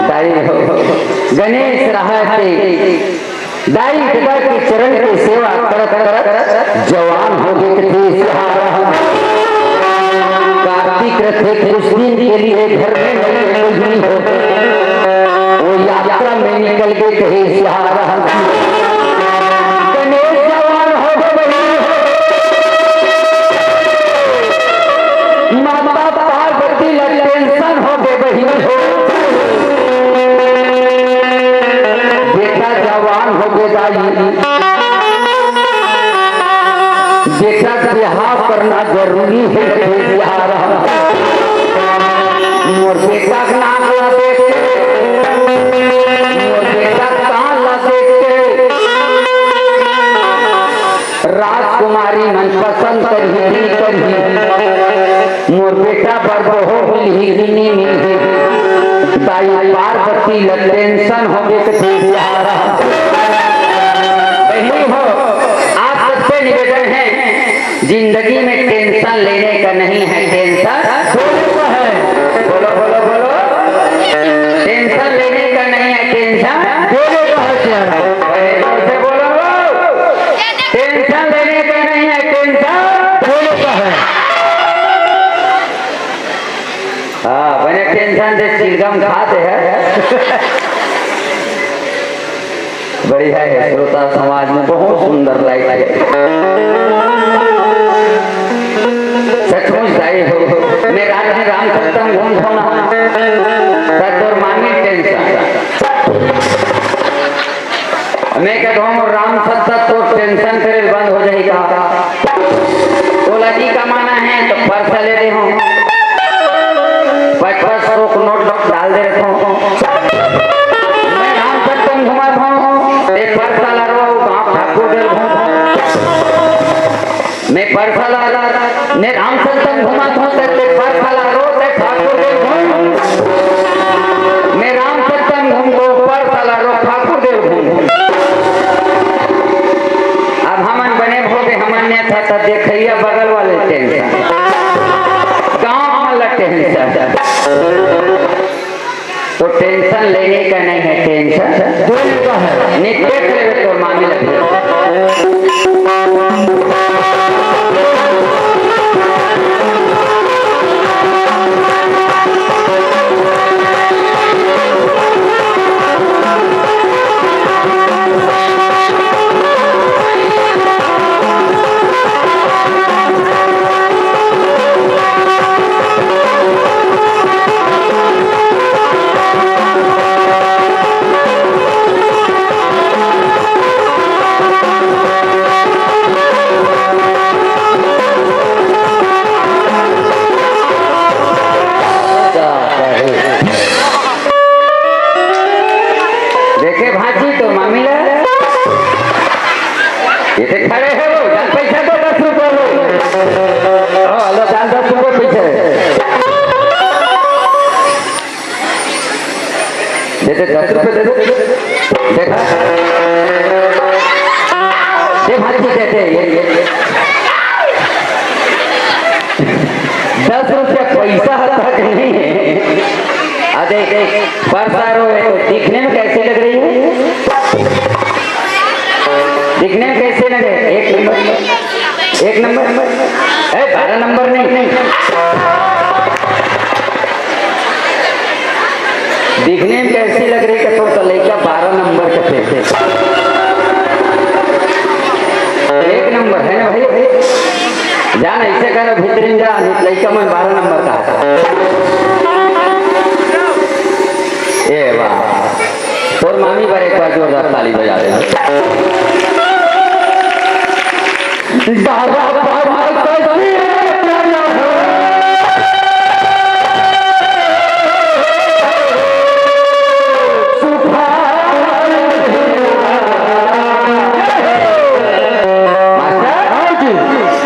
दाई हो, गणेश रहा के, दाई ददा के चरण के सेवा करत करत जवान हो गए थे सिहारा। कार्तिक रथे कुछ दिन के लिए घर में नहीं रही हो, वो यात्रा में निकल गए थे सिहारा। गणेश जवान हो गए, माता पार्वती ला टेंशन हो गे बहिनी हो। बेटा जवान हो गे दाई, बेटा के बिहाव करना जरूरी हे। बिहार मोर बेटा के नाम ला देख के, मोर बेटा के कान ला देख के राजकुमारी मन पसंद करही, नहीं करही, मोर बेटा बर बहू मिलही कि नहीं मिलही। दाई पार्वती ल टेंशन हो गे के बिहार। बहिनी हो, आप सबसे निवेदन है, जिंदगी में टेंशन लेने का नहीं है, टेंशन बोलो, बोलो, बोलो। टेंशन लेने का नहीं है, टेंशन देने का है। अरे, जोर से बोलो। टेंशन लेने का नहीं है, टेंशन देने का है। हाँ, बने टेंशन से चिलगम खाते हैं। बढ़िया है, श्रोता समाज में बहुत सुंदर लाइट है। सचमुच दाई हो, मैं रात में राम सत्संग घूम घूमा, तब तोर मामी टेंशन। मैं कहता हूँ, राम सत्ता तो टेंशन करे बंद हो जाए का? ओला जी कमाना है तो पर्स ले दे हूँ, पच पच सौ को नोट डाल दे रखा हूँ। मैं राम सत्ता घुमा था, ये पर्स ला रो, गाँव ठाकुर दे घूम। मैं पर्स ला, मैं राम सत्ता घुमा था, ते पर्स ला रो, ते ठाकुर दे घूम। मैं राम सत्ता घूम को पर्स ला रो, ठाकुर दे घूम। अब हमन बने भोगे, हमन ने था त देखइया बगल वाले टेंशन, गाँव वाला टेंशन। तो टेंशन लेने का नहीं है, टेंशन देने का है। नहीं देख ले तो मामी लगे। देखे भांजी तो मामी ला, ये तो खड़े है वो, जान पैसा दो दस रुपये वो। हाँ, लो जान दस रुपये पैसे। दे दे, दस रुपये दे दे। देखा? दे भांजी, दे दे, ये, ये, ये। दस रुपया पैसा तक नहीं है। आ देख, पर्स ला रो है तो दिखने में कैसे लग रही है? दिखने में कैसे लग रही है? एक नंबर, एक नंबर, ए, बारह नंबर नहीं। दिखने में कैसी लग रही है? तो, तो लइका बारह नंबर के थे। एक नंबर है ना भाई? जान ऐसे करो, भीतरी में जा, लइका मैं बारह नंबर का है। ए वाह, तोर मामी बर एक बार जोरदार ताली बजा दे। मास्टर,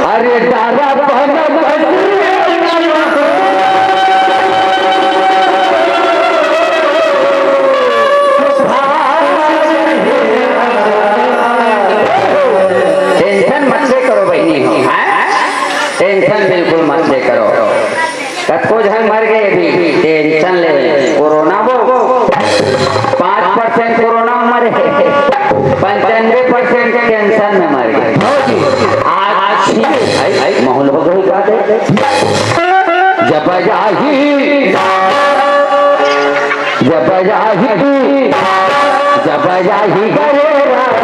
अरे डारा बहन टेंशन मत ले करो बहिनी हो, हाँ? जाही, जब जाही, जब जाही गरे राम।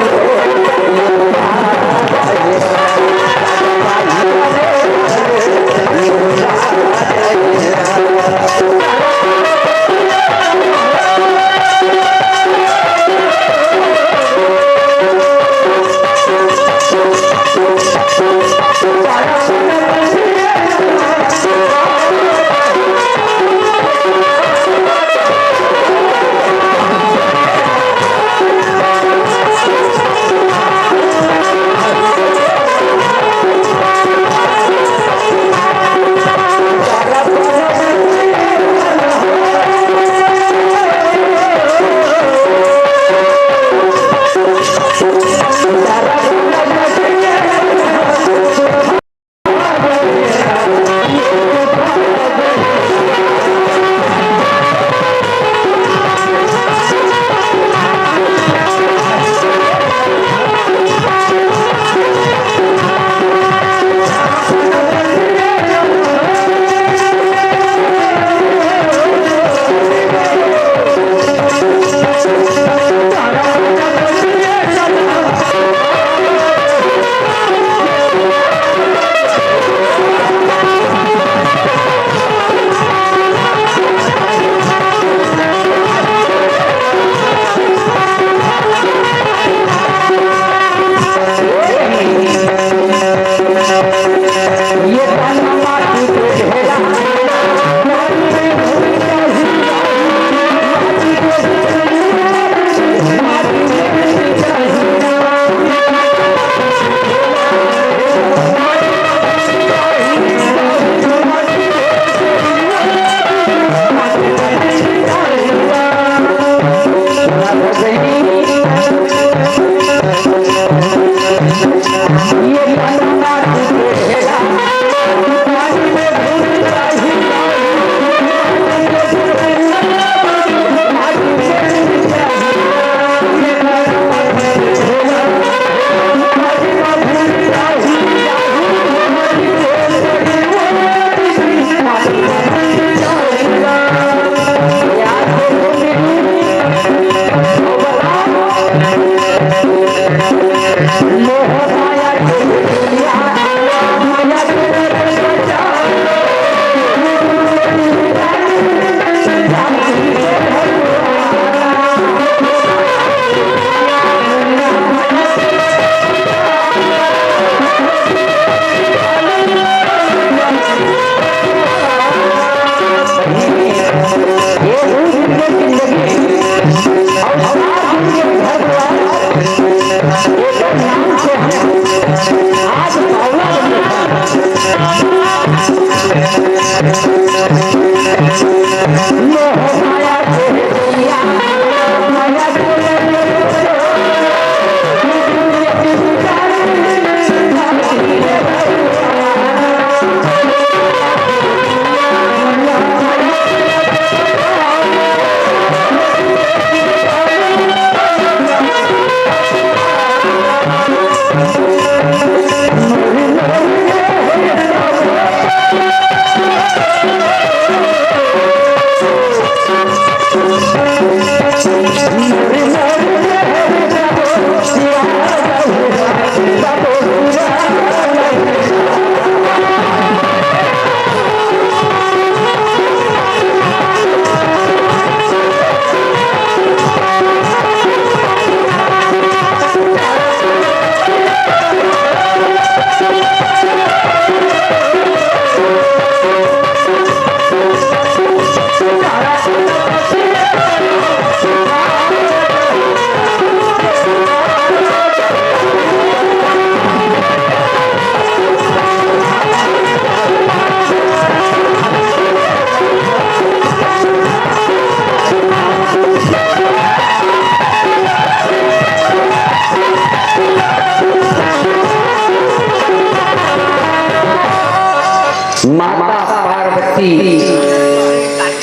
माता पार्वती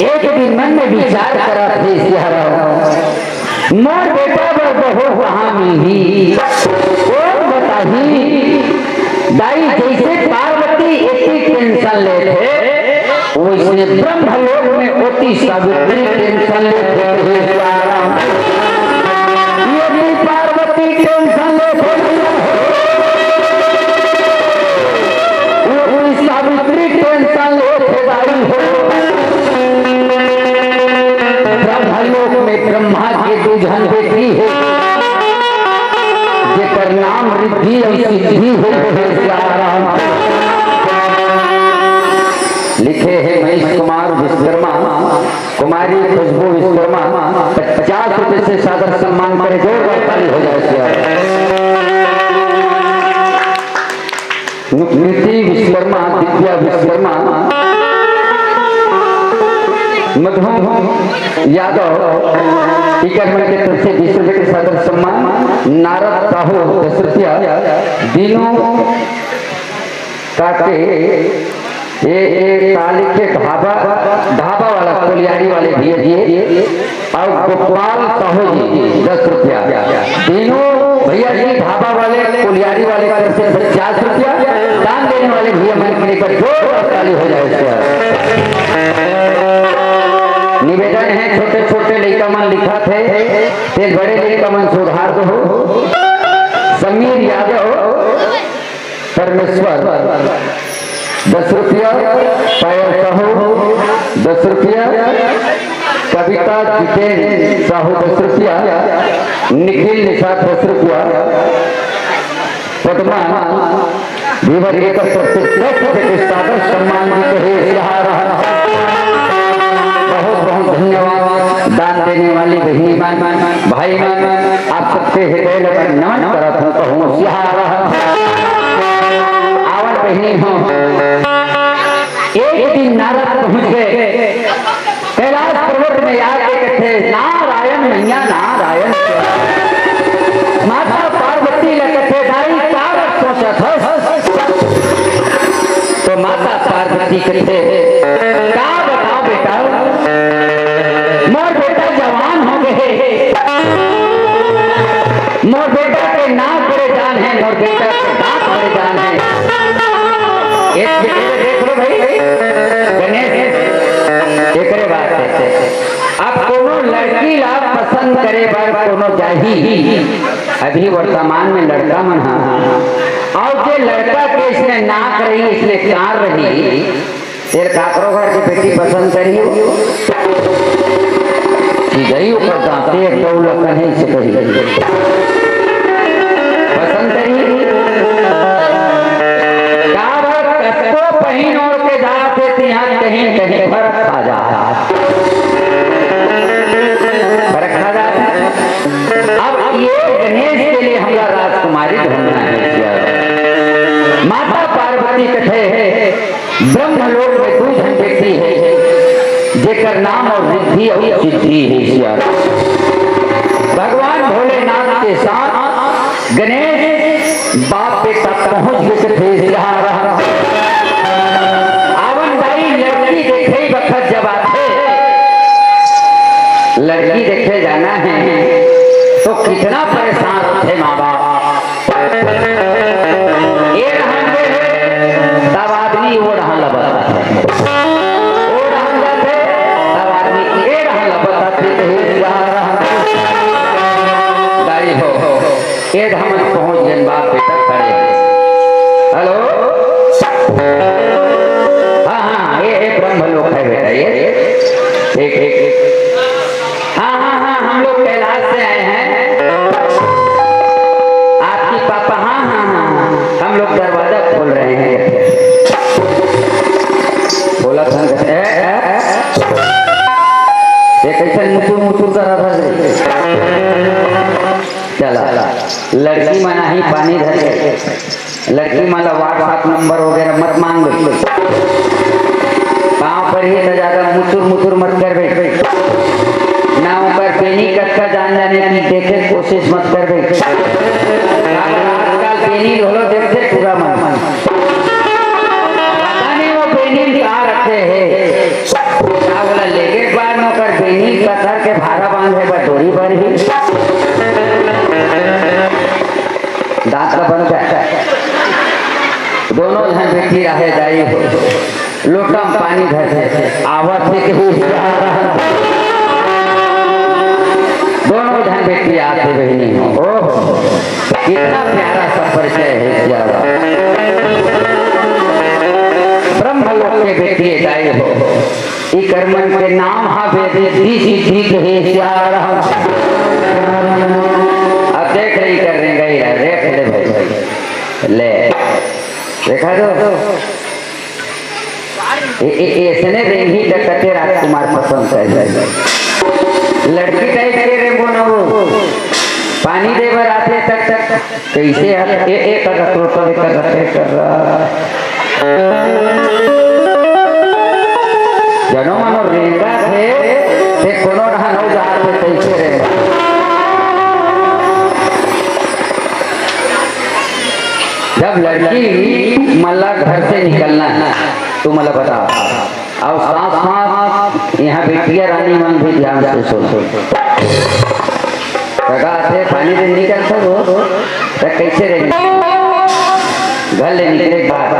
एक दिन मन में विचार करत हे, सियाराम, मोर बेटा बर बहू कहाँ मिलही? कोन बताही? दाई, जैसे पार्वती एती टेंशन लेथे, वैसे ये ब्रह्मलोक में ओती सावित्री टेंशन लेथे, हे सियाराम। ये भी पार्वती टेंशन लेथे, ओती सावित्री टेंशन लेथे, दाई हो। ब्रह्मलोक में ब्रह्मा के दू झन बेटी हे, जेकर नाम रिद्धि अउ सिद्धि हे, हे सियाराम। लिखे हे महेश कुमार विश्वकर्मा, कुमारी खुशबू विश्वकर्मा, पचास रुपए से सादर सम्मान करे, जोरदार ताली हो जाए सियाराम। नुकृति विश्वकर्मा, दिव्या विश्वकर्मा, मधु यादव, इकर मन के तरफ से बीस रुपए के सादर सम्मान, नारद साहू दस रुपया, दीनू काके, ये, ये काली के ढाबा, ढाबा वाला, कोलियारी वाले भैया जी, अउ गोपाल साहू जी, दस रुपया। तीनों भैया जी ढाबा वाले, कोलियारी वाले तरफ से पचास रुपया। दान देने वाले भैया मन के लिए एक बार जोरदार ताली हो जाए इसके बाद। निवेदन हे, छोटे-छोटे लइका मन लिखत हे, ते बड़े लइका मन सुधार दो। समीर यादव, परमेश्वर, दस रुपया, पायल साहू, दस रुपया, कविता जितेन साहू, दस रुपया, निखिल निषाद, दस रुपया, पद्मा, भीवर एकर तरफ से दस रुपये के सादर सम्मान भी कहे, यहाँ रहा। बहुत बहुत धन्यवाद दान देने वाली बहिनी मन, भाई मन, आप सबके हृदय ले नमन करत हूँ, कहूँ सियारा। आवन बहिनी हो, एक दिन नारद पहुँच गए कैलाश पर्वत में, आके कथे, "नारायण मैया नारायण।" माता पार्वती ले कथे, "दाई का सोचत हस?" तो माता पार्वती कथे, "का बताओ बेटा, मोर बेटा जवान हो गए, मोर बेटा के नाक बड़े जान है, मोर बेटा के दांत बड़े जान है।" ये, ये देख लो भाई, गणेश, एकरे बात है। अब कोनो लड़की ला पसंद करे बर कोनो जाही, अभी वर्तमान में लड़का मन हा, अउ जे लड़का के इसने नाक रही, इसने कान रही, तेर काकरो घर के बेटी पसंद करी हो? सीधई ऊपर दांते एक दो लखन है, इसे कही। पसंद करी? काबर कतको पहिन ओढ़ के जात हे, तिहां कहीं कहीं फरक आ जात। फरक आ जात। अब ये गणेश के लिए हमरा राजकुमारी ढूंढना है। माता पार्वती कथे, ब्रह्मलोक में दू झन व्यक्ति हे, जेकर नाम अउ रिद्धि अउ सिद्धि हे। भगवान भोलेनाथ के साथ गणेश बाप बेटा पहुंच गए थे। आवन दाई, लड़की देखे बखत जब आथे, लड़की देखे जाना है तो कितना परेशान होते माँ बाप। ए रहन दे हे, तब आदमी ओ रहन ल बताथे। ओ रहन जाथे, तब आदमी ए रहन ल बताथे, कहे जा रहन। दाई हो, ए धाम पहुंच गए, बाप बेटा खड़े। हेलो, हाँ, हाँ, ये, ये ब्रह्म लोक है बेटा, ये। ठीक, ठीक, ठीक। हाँ, हाँ, हाँ, हम लोग कैलाश से आए हैं। आपकी पापा, हाँ, हाँ, हाँ, हाँ, हम लोग दरवाजा खोल रहे हैं। बोला था, ए, ए, ए। ये कैसे मुचुर मुचुर कर रहा था? चला, लड़की मन आही पानी धर के। लड़की मन ला WhatsApp नंबर वगैरह मत मांग ले। पाँव पर ही तो ज्यादा मुचुर मुचुर मत करबे। ना ऊपर बेनी कतका जान जाने की देखे कोशिश मत करबे। आजकल बेनी घलो देखते पूरा मन। पता नहीं वो बेनी कहाँ रखे हैं। का बोला, लेगे बाद में ओकर बेनी कतर के भारा बांधे बर डोरी बरही। दांत ला बंद कर। दोनों झन बेटी रहे दाई हो। लोटा में पानी घर से आवत हे कि हे सियाराम। दोनों झन बेटी आथे बहिनी हो। ओहो, कितना प्यारा सा परिचय हे सियाराम। ब्रह्मलोक के बेटी दाई हो। इकर मन के नाम हा बेदी सिद्धि के हे सियाराम। अब देख रही कर रहे गई, देख ले भाई, ले देखा तो। ए, ए, ए, ऐसने रेंगी त कते राजकुमार पसंद कर। लड़की टाइप के रेंगो न वो। पानी दे बर आथे तक, तक। कैसे हाथ? ए, ए, कर रहा, टोटल कर रहा, ए, कर रहा। जनो मनो रेंगा थे, ते कोनो रहा नौ जात में कैसे रेंगा। जब लड़की मन ला घर से निकलना है, तो मन ला बता, अउ साथ साथ यहाँ बिटिया रानी मन भी ध्यान से सुन। कका आथे, पानी दे निकलता हो, त कैसे रेंगे? घर ले निकले के बाद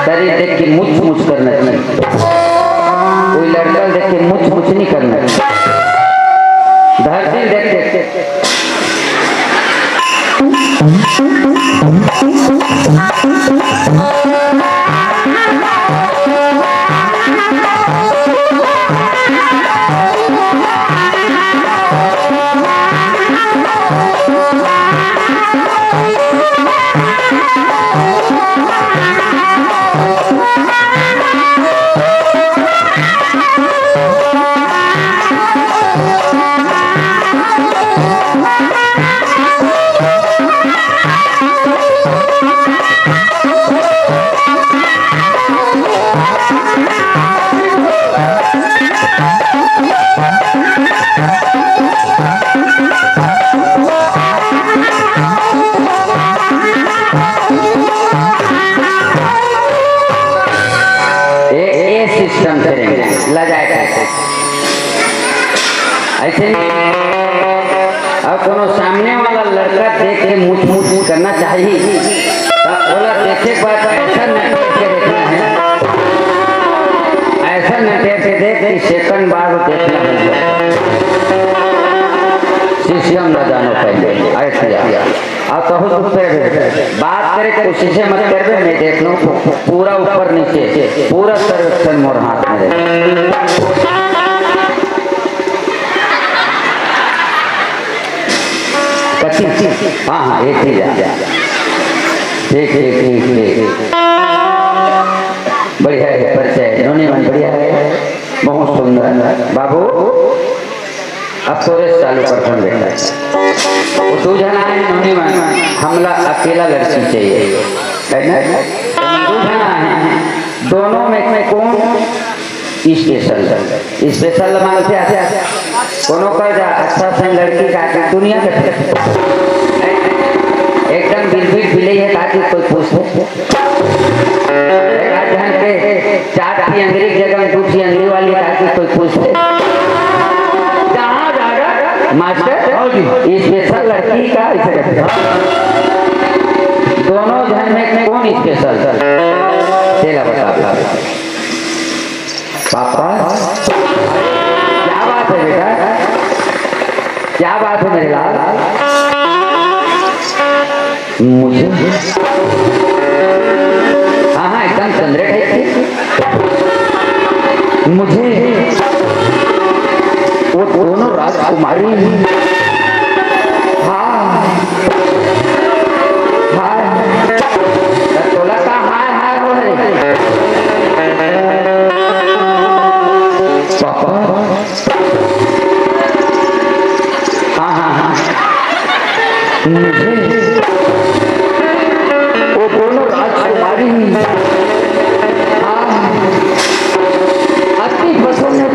शरीर देख के मुछ मुछ करना चाहिए। कोई लड़का देख के मुछ मुछ नहीं करना चाहिए। धरती देख के ए, ए सिस्टम से रेंगे, लजाए करके। ऐसे नहीं। अउ कोनो सामने वाला लड़का देख के मुछ मुछ करना चाहिए, त ओला देखे के बाद ऐसा नटेर के देखना है, ऐसा नटेर के देख कि सेकंड बाद देखना है। सिस्टम न जानो पहले, ऐसे। अब कहूँ तो फिर बात करे, कोशिश मत करबे, मैं देख लूँ पू-, पूरा ऊपर नीचे, पूरा सर्वेक्षण मोर हाथ में रहे। कच्ची? हाँ, हाँ, एक ही जा। ठीक, ठीक, ठीक, ठीक। बढ़िया है परिचय, नोनी मन बढ़िया है, बहुत सुंदर। बाबू, अब तोरे से चालू करथन बेटा। वो दू झन आए नोनी मन, हमला अकेला लड़की चाहिए, है ना? दू झन आए हैं, दोनों में, में कौन स्पेशल? स्पेशल मानते हैं, कोनो कर जा अच्छा सन लड़की का दुनिया के एकदम बिलबिल बिलई है, ताकि कोई पूछ ले। एक आध झन के चार ठी अंगरी के जगह में दू ठी अंगरी वाली, ताकि कोई पूछ ले। जहाँ जाकर मास्टर, हाँ जी। स्पेशल लड़की का इसे करते हैं। दोनों झन में कौन स्पेशल? तेला बता दो। पापा, क्या बात है बेटा? क्या बात है मेरे लाल? मुझे, हाँ, हाँ, एकदम चंद्र टाइप की। मुझे वो दोनों राजकुमारी, हाँ, हाँ, तोला का हाय हाय हो रे। पापा, हाँ, हाँ, हाँ। मुझे वो दोनों राजकुमारी, हाँ, अति पसंद है।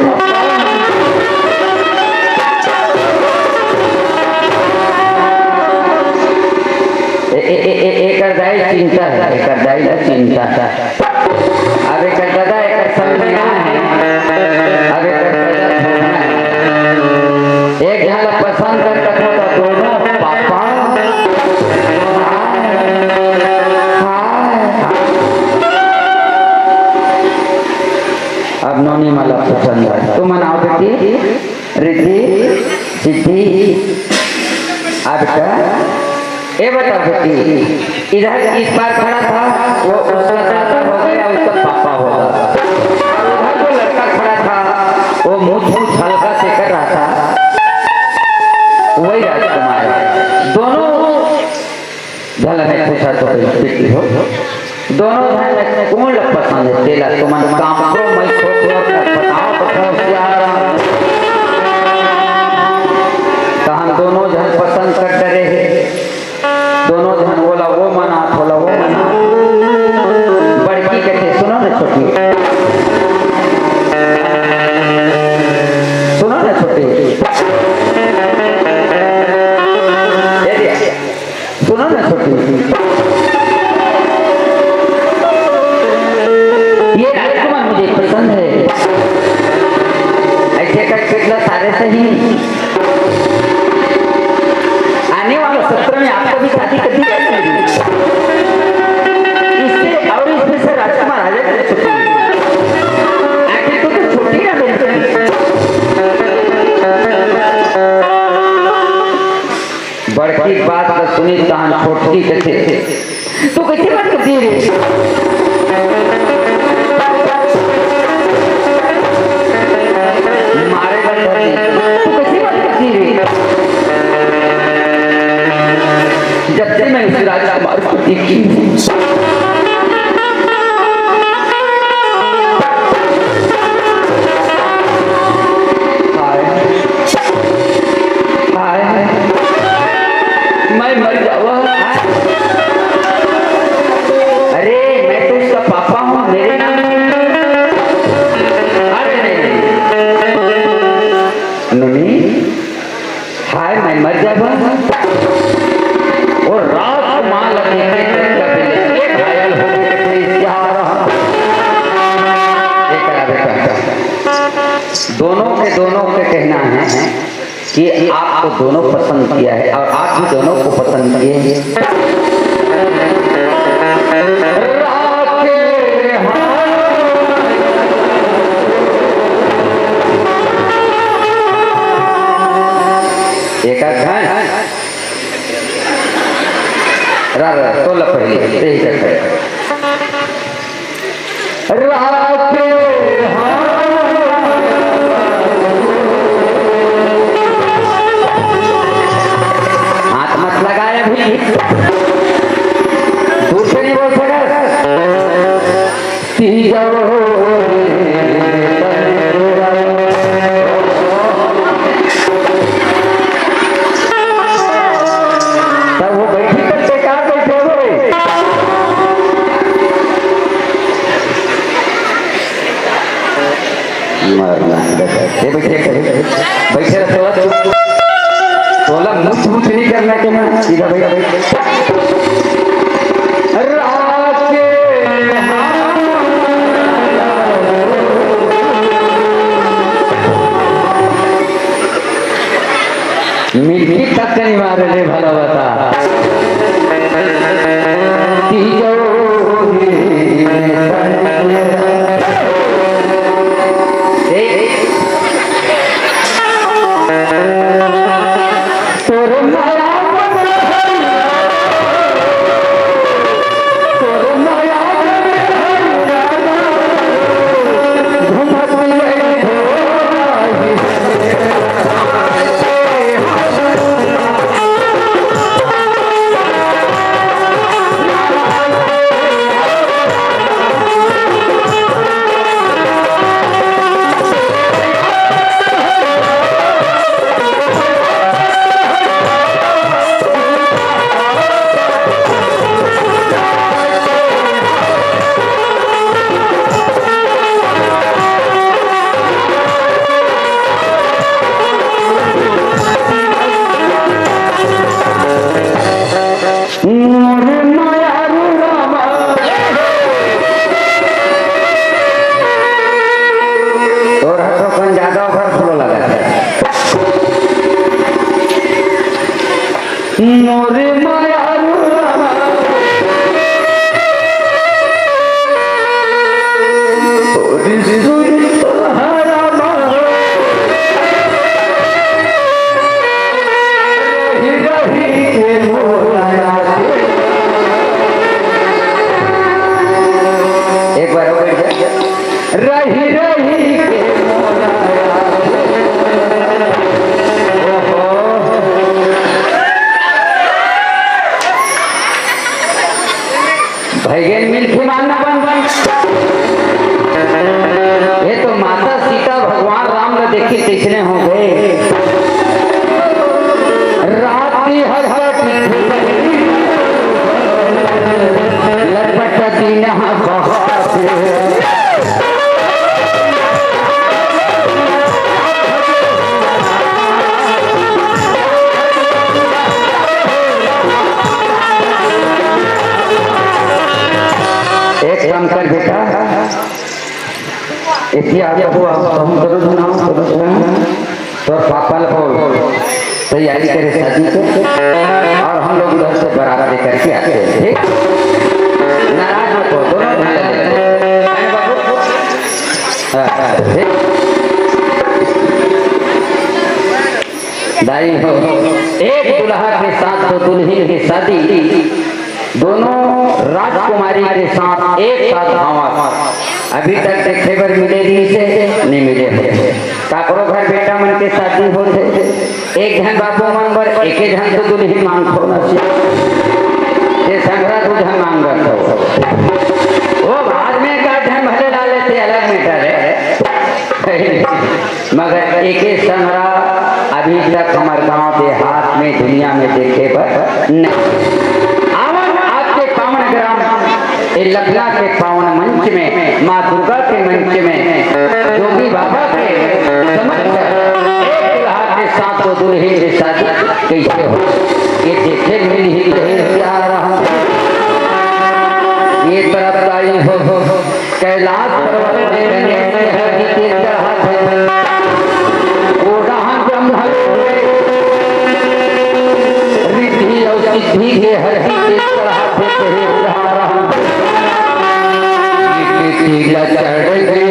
ए, ए, ए, ए, एकर दाई चिंता है, एकर दाई ला चिंता है। अब एकर दादा एकर संग में ना है, अब एकर दादा छोड़ना है। एक झन ला पसंद कर कथो त दोनों पापा। हाय, हाय। सिद्धि, अब का? ये बताओ बेटी, इधर इस पार खड़ा था, वो उसका दादा हो गया, उसका पापा होगा। और उधर जो लड़का खड़ा था, वो मूछ मूछ हल्का से कर रहा था, वही राजकुमार है। दोनों झन ल मैं पूछत हों बेटी हो, दोनों झन में कोन ल पसंद हे? तेला तुमन कांपो, मैं छोटे अउ बताओ तो होशियार। त हम दोनों झन पसंद कर डरे हे। दोनों झन ओला वो मनात, ओला वो मनात। बड़की कथे, "सुनो ना छोटी, सुनो ना छोटी।" ए दे, सुनो ना छोटी, ये राजकुमार मुझे पसंद है। ऐसे कर पिटला सारे सही। आने वाला सत्र में आपका भी शादी कर दी जाएगी। इससे और इसमें से राजकुमार आ जाएगा छोटी। आखिर तू तो छोटी ना मेरे से। बड़की बात ल सुनी, तहान छोटकी कथे, "तू कइसे बात करती है रे? मारे बर धर दे। तू कइसे बात करती है रे?" जब से मैं उस राजकुमार को देखी हूँ, हाय, हाय, मैं मर जावा। अरे, मैं तो उसका पापा हूँ, मेरे नाम से। अरे नहीं, नोनी, हाय, मैं मर जावा। वो राजकुमार लगे के चक्कर में लेके घायल हो गए थे, क्या रहा? ये करा बेटा। दोनों के, दोनों के कहना है कि आपको दोनों पसंद किया है और आप भी दोनों को पसंद किए हैं। एक आध है। रा, रा, तोला पहले, यही करते हैं। राखे हाथ मत लगाए अभी। दूर से नहीं बोल सकत। तीजा हो रे। तब वो बैठी तब बेकार बैठे हो। मरना। ये बैठे, बैठे, बैठे रह, तोला, तोला मुछ मुछ नहीं करना के ना, सीधा बैठ, बैठ। राखे मिर्ची तक नहीं मारे ले भला बता। तीजो रे। ए, तोर माया मन भैया, तोर माया मन भैया, घूमत ले मोर मायारू रामा। तोर हाथ में कौन ज्यादा overflow लगा है? मोर मायारू रामा। तोरी सुर तोहरा मारो। आप लोग, आप, हम दोनों जन आओ, दोनों जन आओ। तो पापा ल बोल, तैयारी करे शादी के, और हम लोग उधर से बारात लेकर के आते हैं, ठीक? नाराज मत हो, दोनों जन ले लेते हैं। हाँ, हाँ, ठीक। दाई हो, एक दुल्हा के साथ दो दुल्हन की शादी, दोनों राजकुमारी के साथ एक साथ भांवर। अभी तक देखे बर मिले रहिसे, नहीं मिले होथे। काकरो घर बेटा मन के शादी होथे, एक झन बाबू मन बर, एके झन तो दुल्हन मांगथो ना। ये संघरा दू झन मांगत हो। वो बाद में का झन भले ला लेते, अलग matter है। मगर एके संघरा अभी तक हमर गांव देहात में, दुनिया में देखे बर नहीं। आवन आज के पावन ग्राम, ए लखना के पावन मंच में, माँ दुर्गा के मंच में, जोगी बाबा के समक्ष एक दुल्हा के साथ दो दुल्हन के शादी कैसे हो, ये देखे मिल ही रहे प्यारा। ये तरफ आई हो, हो, हो। कैलाश पर्वत में गणेश के हरदी तेल चढ़ाथे। ओ राम ब्रह्म रिद्धि और सिद्धि के हरदी तेल चढ़ाथे। हे राम, तेल चढ़ गए।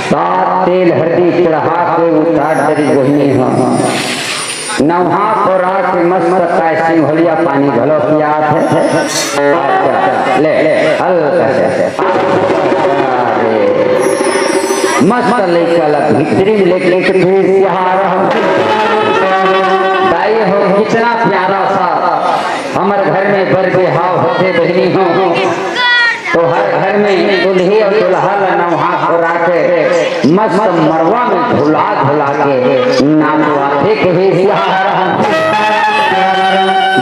सात तेल हरदी चढ़ा के उतार डरी बहिनी ह। नहा खोरा के मस्त काय सिंघोलिया पानी घलो पियात हे। अच्छा, ले, ले, हल्का से। मस्त लइका ला भीतरी में लेके एक भी सिहार। दाई हो, कितना प्यारा सा हमर घर में बर बिहाव होथे बहिनी हो। तो हर घर में दूल्हे और दुल्हा ला नहा खोरा के मस्त मड़वा में झुला झुला के नाचवाथे कहे सिहार।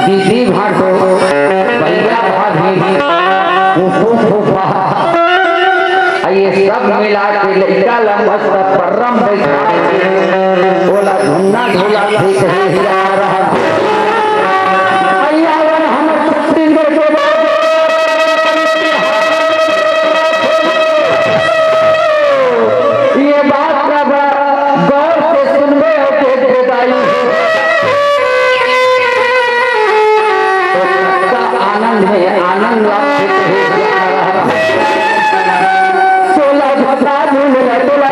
दीदी भाटो, भैया भाभी, फूफू फूफा, ये सब मिला के लइका ला मस्त परम बैठा के ओला झुन्ना झुलाथे कहे सिहार। भैया हमर छत्तीसगढ़ के ये बात ला बड़ा गौर से सुनबे अउ देखबे दाई। तो सबका आनंद में आनंद लाभ होथे। सोला भद्रा झूल रहा, सोला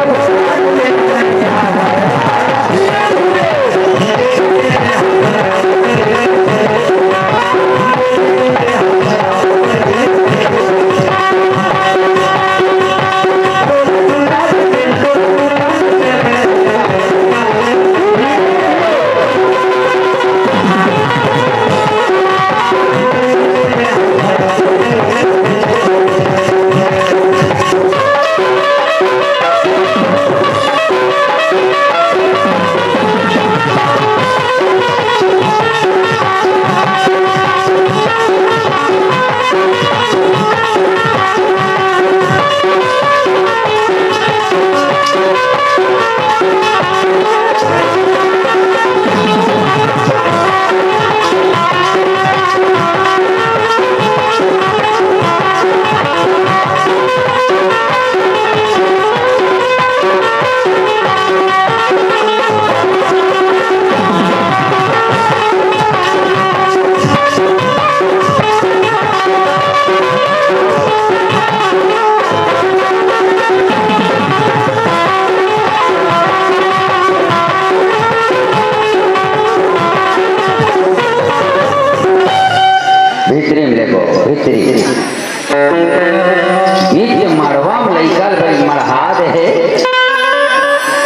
ये मड़वा में लइका ल बड़ी मड़हा दे हे।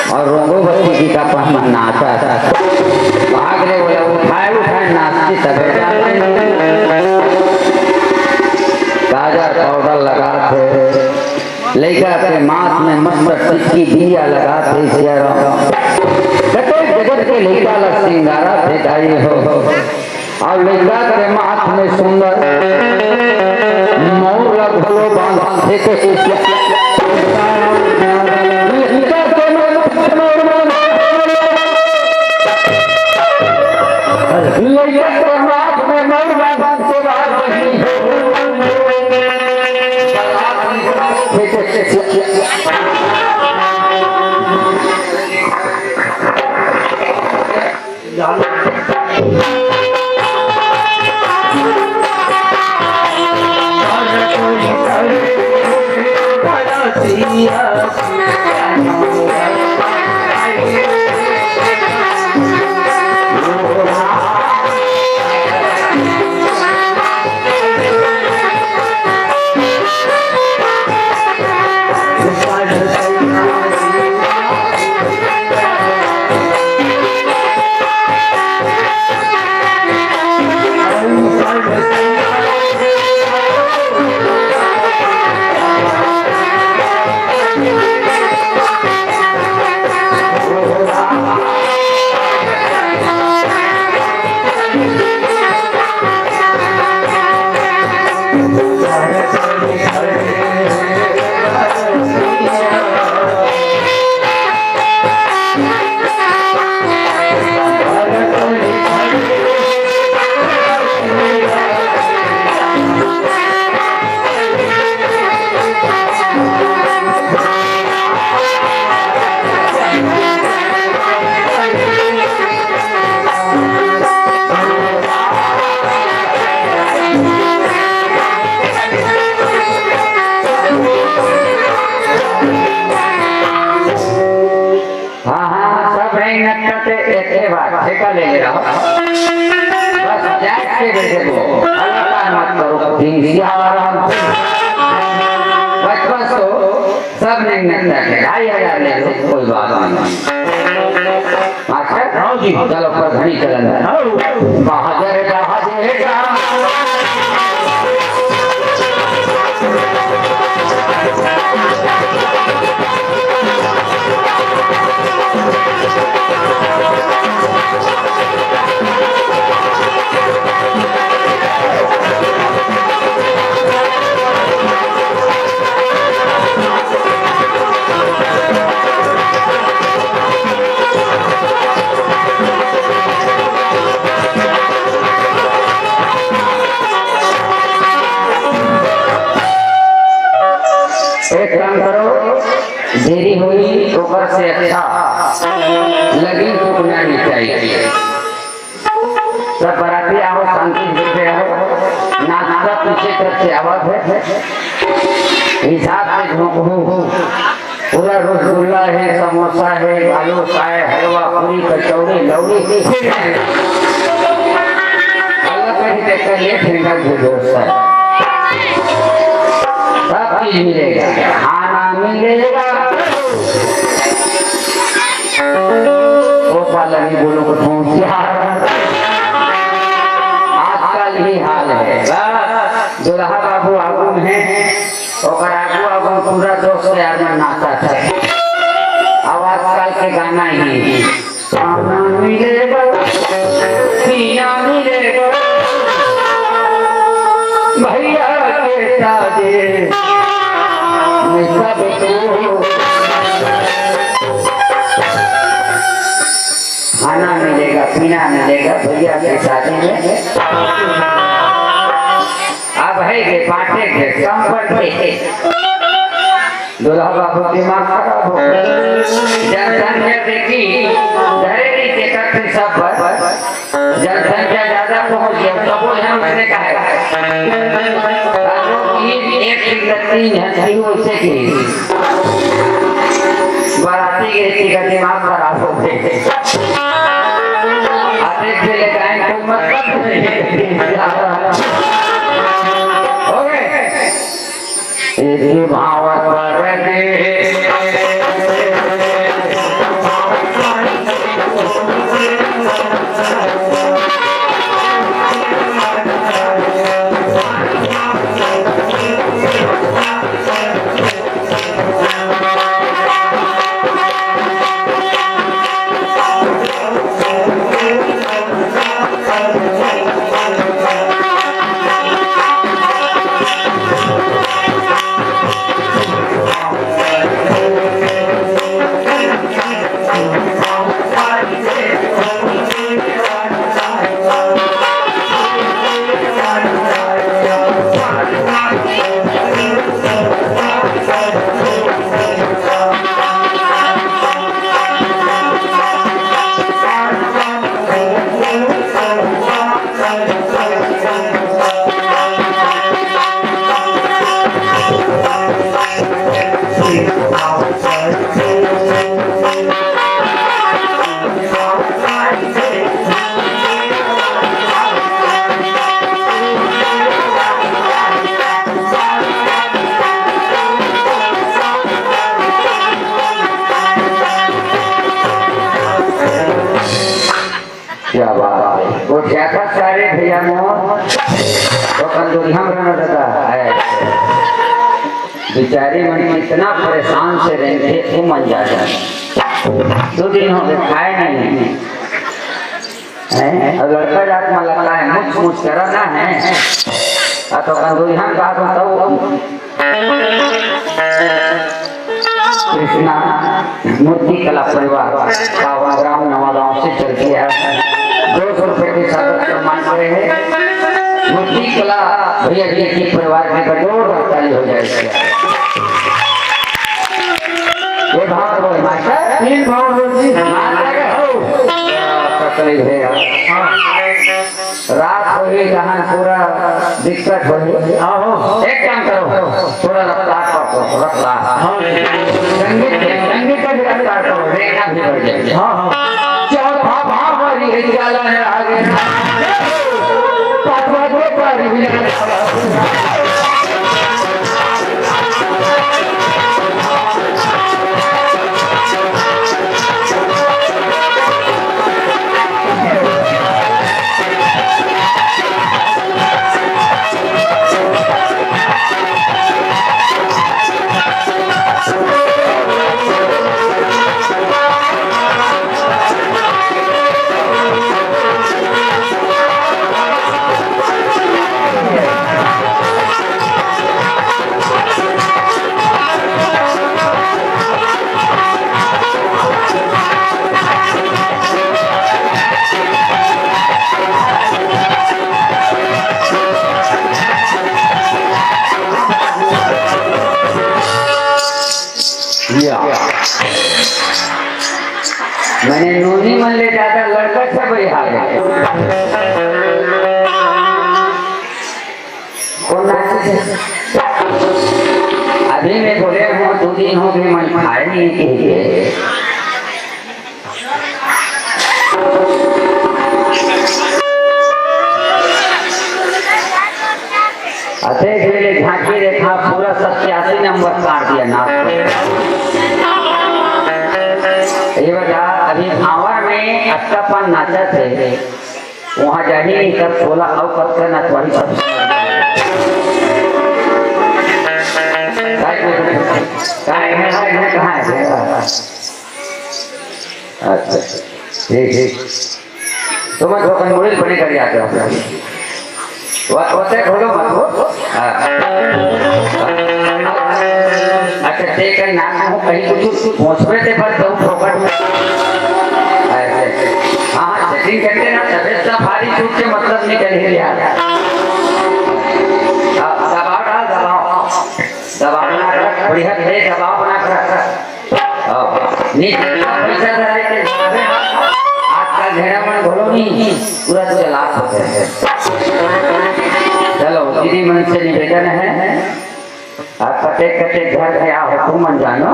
अउ रोंगो बत्ती के का पहमन नाचा। भाग रे, बोला, उठाए, उठाए, नाचती तबे। काजर पाउडर लगा थे। लइका के माथ में मस्त टिक्की बिंदिया लगा थे, सियाराम। कते गजब के लइका ला सिंगारा थे, दाई हो। अउ लइका के माथ में सुंदर मउर ला घलो बांधा थे। लइका के माथ में मउर बांधा, लइका के माथ में मउर बांधा थे। हाँ, हाँ, सब नहीं नटते, एक ही बात, ठेका ले ले रहो। बस जाए के बेटे को, अल्लाह का मत करो, दीन सियाराम। बचपन से सब नहीं नटते, ढाई हजार ले लो, कोई बात नहीं। मास्टर, हाँ जी। चलो, पर घड़ी चलन है। हाँ। बहादुर, बहादुर का। एक काम करो, देरी होई ओकर से अच्छा लगी तो गुनाह नहीं चाहिए। सब बराती आओ, शांति से आओ, नाश्ता पीछे तरफ से आवा है, हिसाब से झोंकू। पूरा रसगुल्ला है, समोसा है, बालूशाह है, हलवा, पूरी, कचौड़ी, लौड़ी, फिर अलग कहीं देखकर ये ठंडा गुलदोस्त है। सब चीज मिलेगा, खाना मिलेगा, वो पालन ही बोलो को पहुंच गया। आजकल ही हाल है, बस दुल्हा बाबू आगू में है, ओकर आगू आगू पूरा दोस्त यार मन नाचत हे। अब आजकल के गाना ही, खाना मिलेगा, पीना मिलेगा, भैया के शादी में सबको खाना मिलेगा, पीना मिलेगा, भैया के शादी में। अब है के बांटे के, कम बंटे। दूल्हा बाबू दिमाग खराब हो गया। जनसंख्या देखी, धरे नहीं देखत थे सब पर। जनसंख्या ज्यादा पहुंच गया, तब वो यहाँ मैंने कहा है। ये एक दिन का तीन है, सही वैसे की। बाराती के इसी का दिमाग खराब हो गए। अतिथि ले जाए, कोई मतलब नहीं। एक भाव पर दे। क्या बात है। वो ज्यादा सारे भैया मोर तो कंदूरिया में रहना रहता है। बेचारी मन कितना परेशान से रहते, वो मन जा जाए। दो दिन हो गए खाए नहीं हैं। और लड़का जात में लगता है, मुछ मुछ करा ना है। आ तो कंदूरिया का तो कृष्णा मूर्ति कला परिवार पावन ग्राम नवागांव से चल के आया। दो सौ रुपए के सादर सम्मान करे हैं। मूर्ति कला भैया जी के परिवार के एक जोरदार ताली हो जाए इसके। ये भाव बोल मास्टर। तीन भाव बोल जी। मास्टर हो। तकलीफ है यार। हाँ। रात होही, जहाँ पूरा दिक्कत होही। आहो। एक काम करो, थोड़ा रफ्तार पकड़ो, रफ्तार। हाँ। संगीत के, संगीत का भी रफ्तार करो, रेखा भी बढ़ जाए। हाँ, हाँ। चौथा भाव हरी है, जाला है आगे। पांचवा दो बार भी या। मैंने नोनी मन ले जाकर लड़का से वही हाल है। कौन नाची थे? अभी मैं बोले हूँ, दो दिन हो गए, मन खाए नहीं कह के। अतेक बेले झांकी रेखा पूरा सत्यासी नंबर काट दिया नाच को। ये बता, अभी भांवर में अट्टापन नाचा थे, वहाँ जाही नहीं तब तोला अउ कतका नचवाही सब। काय है, काय है, कहाँ है? अच्छा, ठीक, ठीक। तुम तो अपन मुड़ी बने कर जाते हो। वा-, वाते घोड़ो मत हो। हाँ। अच्छा, ते कहीं ना हो, कहीं कुछ पहुँच में ते पर तुम फोकट में। ऐसे। हाँ, हाँ, सेटिंग करते ना, तबीयत का भारी चूक के मतलब निकल ही गया। हाँ, दबाव डाल, दबाव। दबाव बना कर रख, बढ़िया से दबाव बना कर रख। हाँ, नीचे का पैसा धराई के आजकल घेरा मन घोलो नहीं, पूरा तुझे लाभ होते हैं। चलो, दीदी मन से निवेदन है, आप कते कते घर में आओ, तुम मन जानो।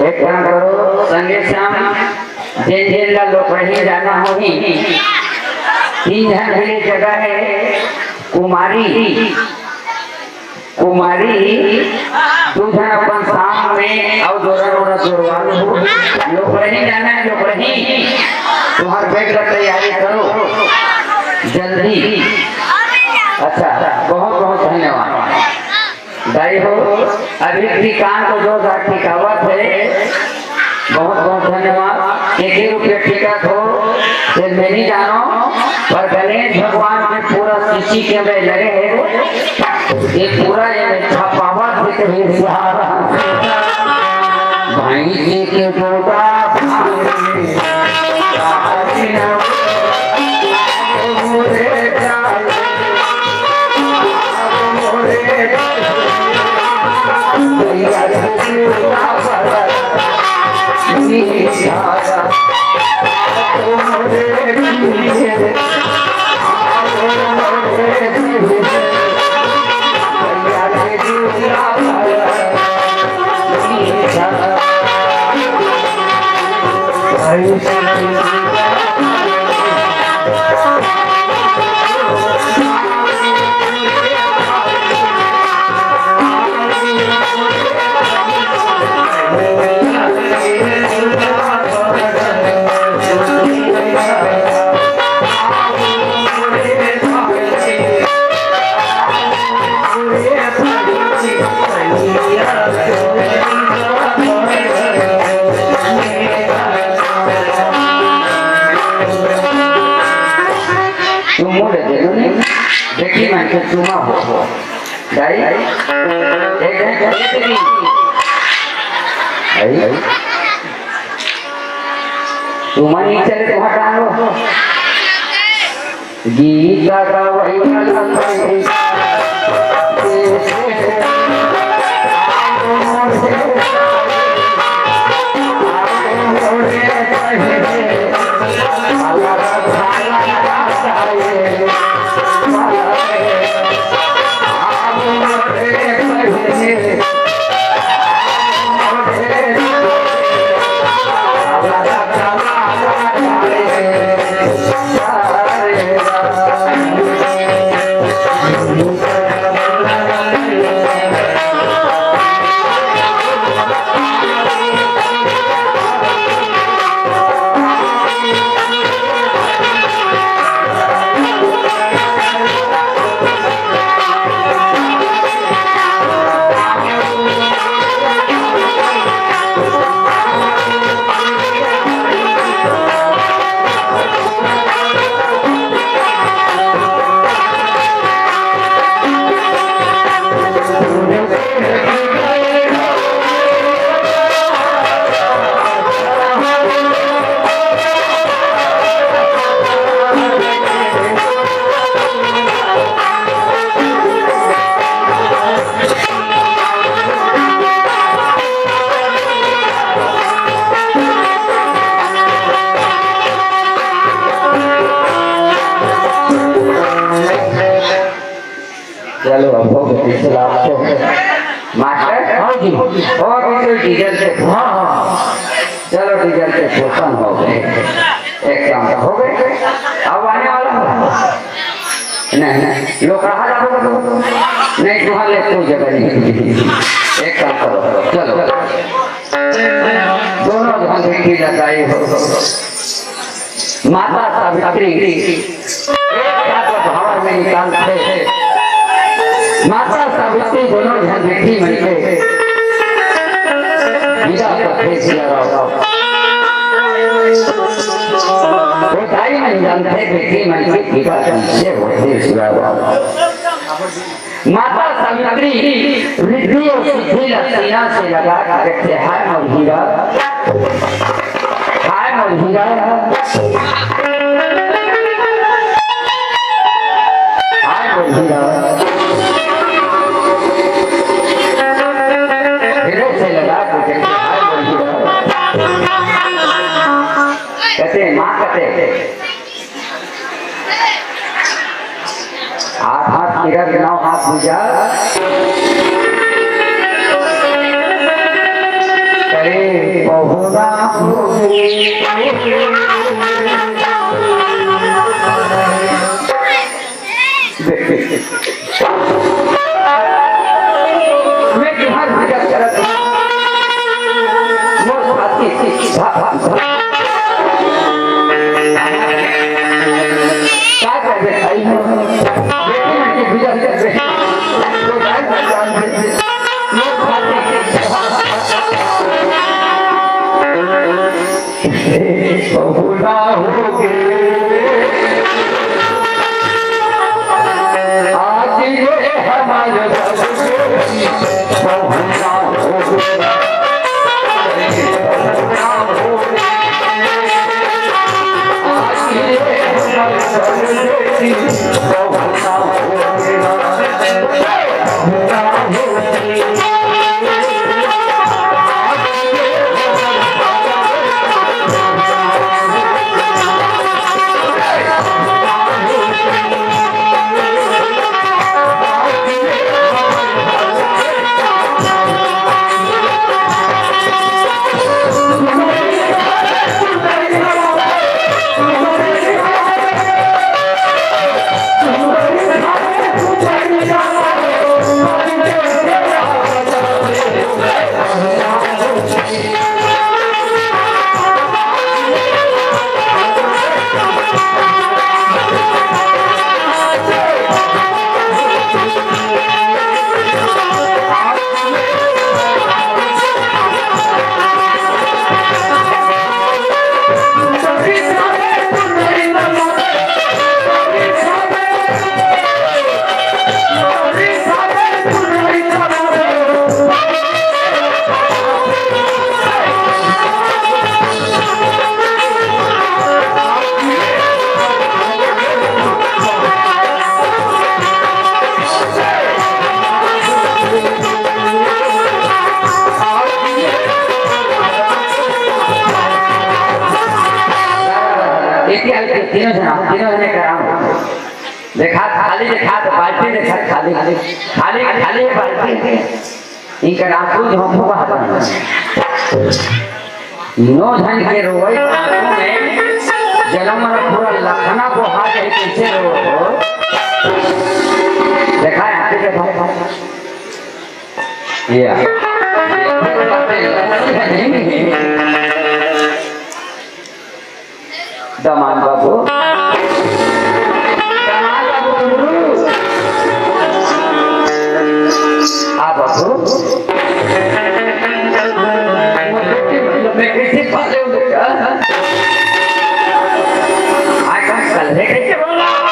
एक काम करो, संगे श्याम, जेन जेन ला लोकरही जाना होही, तीन झन के लिए जगह है। कुमारी, कुमारी, दू झन अपन साथ में अउ जोरा जोरा जोरवा लो। लोकरही जाना है, लोकरही। तुम्हार बैग का तैयारी करो जल्दी। अच्छा, बहुत बहुत धन्यवाद। दाई हो, अभी टिकान को जोरदार टिकावत है। बहुत बहुत धन्यवाद। एक ही रुपया टिकट हो, ये मैं नहीं जानो, पर गणेश भगवान के पूरा शीशी के में लगे हैं। ये पूरा ये छपावत है कहीं से। भाई जी के गोदा भाई, भाई ना, मोरे जान। तुम बोले दे दो नहीं, देखी मैं तो चुमा हो। दाई, एक घंटे के लिए। आई, आई। चुमा नहीं चले तो हटा लो। गीता गवई वाला हो गए, इस लाभ से। मास्टर? हाँ जी। हो गए तो डीजल के। हाँ, हाँ। चलो, डीजल के फूकन हो गए। एक काम तो हो गए। अब आने वाला हो? नहीं, नहीं। लोग कहाँ जाओगे तुम? नहीं, तुम्हारे लिए कोई जगह नहीं। एक काम करो, चलो। दोनों झन भिट्ठी लगाई हो। माता सावित्री एक साथ भंवर में निकालथे। माता सावित्री दोनों झन भिट्ठी मन के विदा करथे सिया राम। वो दाई मन जानथे बेटी मन के विदा कइसे होथे सिया राम। माता सावित्री रिद्धि अउ सिद्धि ला सीना से लगा के कथे, "हाय मोर हीरा, हाय मोर हीरा, हाय मोर हीरा।" हृदय से लगा के कथे, "हाय मोर हीरा।" कथे, माँ कथे, आठ हाथ तीरथ, नौ हाथ भुजा। अरे बहुरा हो। मैं तुम्हार भजन करत हूँ। मोर साथी, भा-, भा-, भा-, का करबे भाई? बेटी मन के भजन करबे। तो भाई भगवान दे दे। मोर साथी, बहुरा हो गे। आज ये हमारे बहुरा हो गे। आज ये हमारे बहुरा हो गे। तीनों जना, तीनों जने कराओ। देखा खाली, देखा तो बाल्टी, देखा खाली, खाली, खाली है बाल्टी। इनका रामपुर झोंपू का हाथ में। नौ झन के रोवई आंखों में जलम मन पूरा लखना को हाथ है, कैसे रो हो? देखा यहाँ पे देखा। ये आ। दमान बाबू। दमान बाबू टुंडू। आ बाबू। मैं कैसे पाले हूँ बेटा? आज हम कल है कैसे बोला?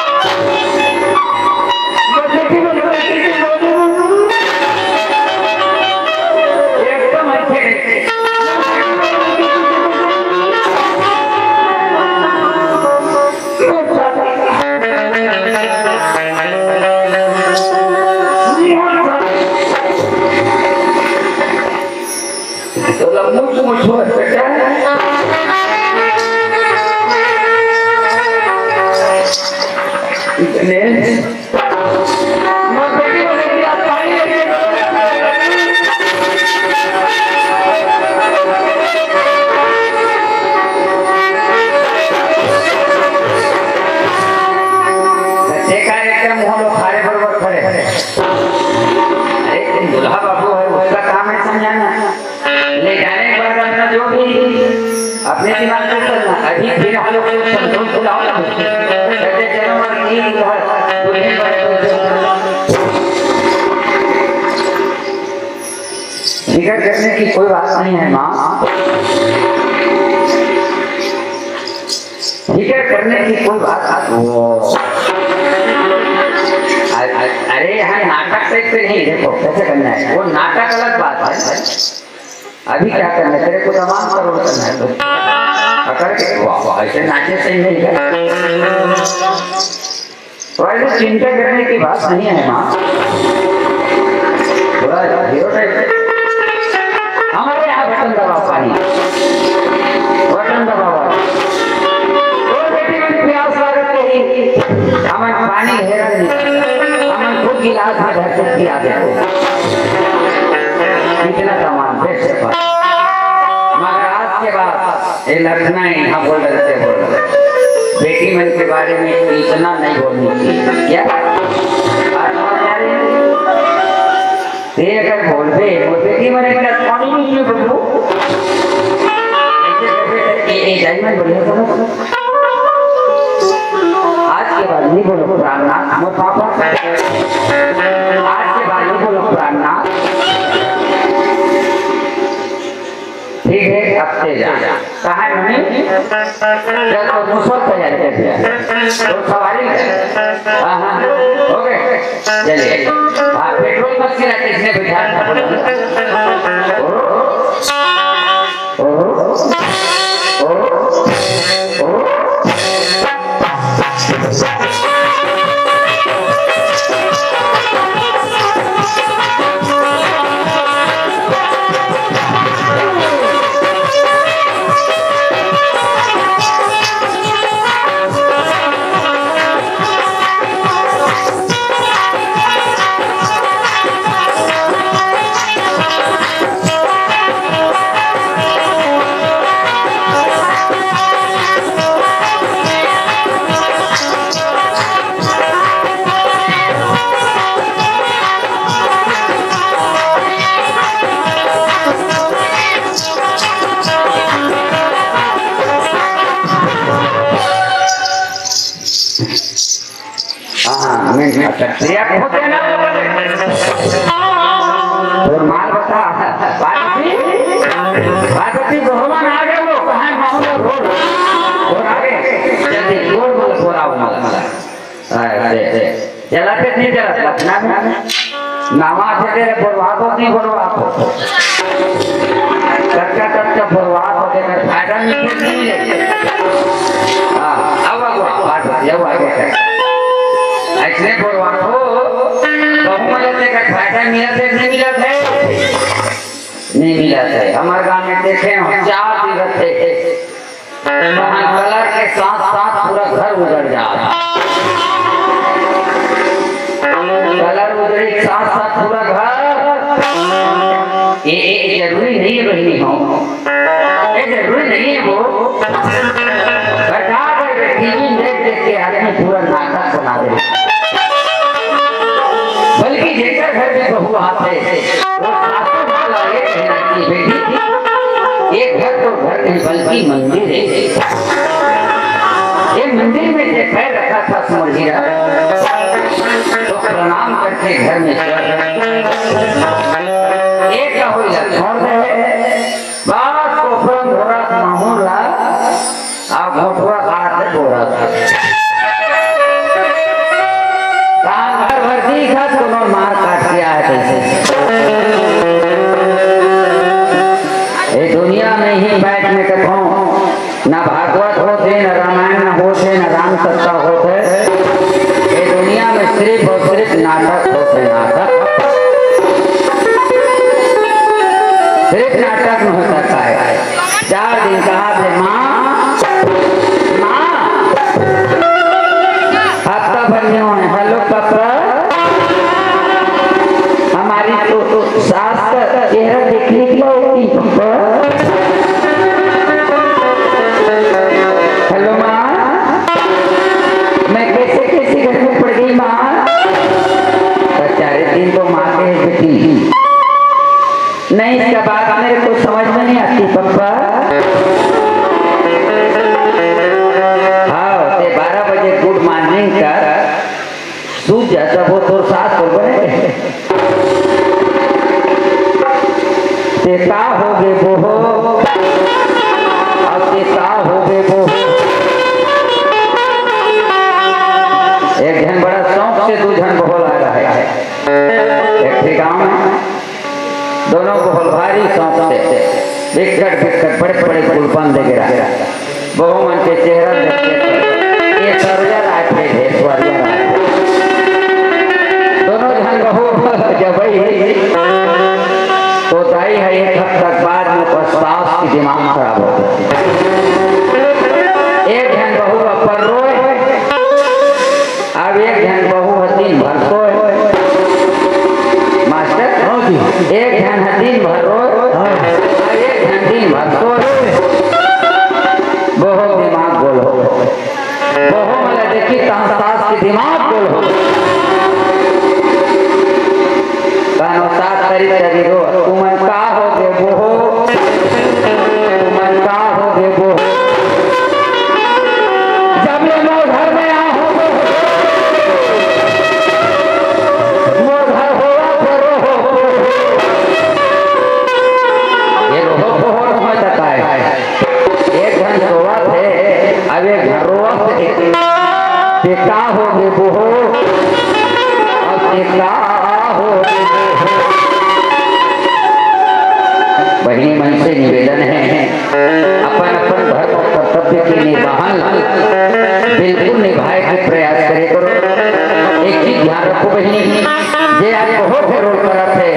हम लोग को संतोष दिलाओ ना। कहते, "जन्म और तीन घर, बुढ़े बड़े बुढ़े।" फिक्र करने की कोई बात नहीं है माँ, फिक्र करने की कोई बात, वो, अ-, अ-, अरे, यहाँ नाटक टाइप से नहीं, देखो कैसे करना है, वो नाटक अलग बात है। अभी क्या करना है, तेरे को तमाम करोड़ करना है तो पकड़ के, वाह, वाह, ऐसे नाचे से नहीं है। तो ऐसे चिंता करने की बात नहीं है माँ। थोड़ा हीरो टाइप से। हमारे यहाँ बटन दबाओ, पानी, बटन दबाओ। ओ बेटी, मन प्यास लागत रही, हमन पानी हेरन नहीं, हमन खुद गिलास में भर के पिया दे। इतना सामान दे से पर। मगर आज के बाद ये लखना यहाँ बोल रहे थे, बोल रहे, बेटी मन के बारे में इतना नहीं बोलनी चाहिए। क्या? आज हमारे, ये अगर बोल दे, बोल दे कि मैंने क्या पानी नहीं पिए, बाबू। ऐसे करके ए, ए, जाइए, बोलिए, बोलो। आज के बाद नहीं बोलो, रामनाथ, मोर पापा। आज के बाद नहीं बोलो, रामनाथ। ठीक है, अब तेज आ। कहाँ है मम्मी? चल, तो मुसर तैयार कर दिया। तो सवारी है। हाँ, हाँ, हो गए। चलिए। हाँ, पेट्रोल मत गिरा, किसने बिठा था? ओ, ओ, ओ, ओ। हाँ, मैं, अच्छा, तेरा खुद है ना? और माल बता, पार्वती, पार्वती, भगवान आ गए, वो कहाँ है? माहौल में घोर, घोर आ गए। जल्दी, घोर बोल, घोर आओ, माल, माल। अरे, चला के नहीं चला, लखना में। नवा से तेरे बोलवा दो, नहीं बोलवा दो। कच्चा, कच्चा बोलवा दो, तेरे फायदा नहीं है। हाँ, अब, अब, अब, अब, अब, अब, अब। ऐसने बोलवा दो, कहूँ मैं तेरे फायदा मिला थे, नहीं मिला थे? नहीं मिला थे। हमारे गाँव में देखे हो, चार दिन रहते थे। वहाँ कलर के साथ साथ पूरा घर उजड़ जा रहा। कलर उजड़े के साथ साथ पूरा घर। ये, ये जरूरी नहीं है बहनी हो, ये जरूरी नहीं है वो। घटा कर टीवी देख देख के आदमी पूरा नाटक बना दे। बल्कि जेकर घर में बहू आते, वो सासू माँ ला ये कहना कि बेटी, ये घर तो घर नहीं बल्कि मंदिर है। ये मंदिर में जे पैर रखा था समझिया, तो प्रणाम करके घर में चल। ये का हो गया? छोड़ दे। बस कोपरन धोरा माहूर ला। अब घोटवा काट के बोरा था। काम घर भर दिखा, कोनो मार काट के आए कैसे। ये दुनिया में ही बैठ में कथों, ना भागवत होते, ना रामायण होते, ना राम सत्ता होते। ये दुनिया में सिर्फ और सिर्फ नाटक होते, नाटक। सिर्फ नाटक में होता है। चार दिन कहा थे, "माँ, माँ।" हफ्ता भर नहीं होने। "हेलो पापा, हमारी तो सास का चेहरा देखने के लिए होती पापा।" "हेलो माँ, मैं कैसे कैसे घर में पड़ गई माँ?" "तो चार दिन तो माँ के बेटी।" "नहीं, इसका बात मेरे को समझ में नहीं आती पापा।" बंद गिरा। बहू मन के चेहरा देख के, ये सरिया राय फेल हे, सरिया राय। दोनों झन बहू जब आई, तो दाई ह एक हफ्ता के बाद में ओकर सास के दिमाग खराब हो गे। एक झन बहू अब्बड़ रोय, अब एक झन बहू ह दिन भर सोय। मास्टर, हाँ जी। एक झन ह दिन भर रोय, हाँ। अब एक झन दिन भर सोय। बहू दिमाग गोल हो। बहू मन ला देखी तहाँ सास के दिमाग गोल हो। कानो सास तरी तरी रो, तुमन का हो गे बहू? तुमन का हो गे बहू? जब ले मोर घर में आ हो, मोर घर होवा फेरो हो। ये रोहो फोहो मत बताए। एक झन सोवत हे, अब एक झन रोवत हे। ते का हो गे बहू? अब ते का हो गे बहू? बहिनी मन से निवेदन हे, अपन अपन धर्म अउ कर्तव्य के निर्वहन ला बिल्कुल निभाए के प्रयास करे करो। एक चीज ध्यान रखो बहिनी, जे आज बहुत रोल करत हे,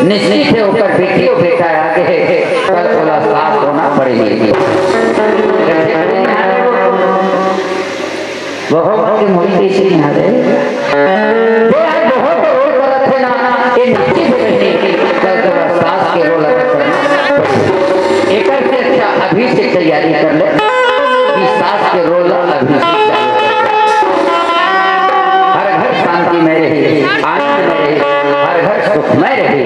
निश्चित हे ओकर बेटी अउ बेटा आगे हे, कल ओला सास होना पड़ही। बहुत के मुड़ी से नहीं आ रहे। जे आज बहुत रोल करत हे ना, ये निश्चित हे बहिनी, कल ओला सास के रोल अदा करना पड़ही। एकर से अच्छा अभी से तैयारी कर ले कि सास के रोल अभी से चालू कर दे। हर घर शांति में रहे, आनंद में रहे, हर घर सुखमय रहे।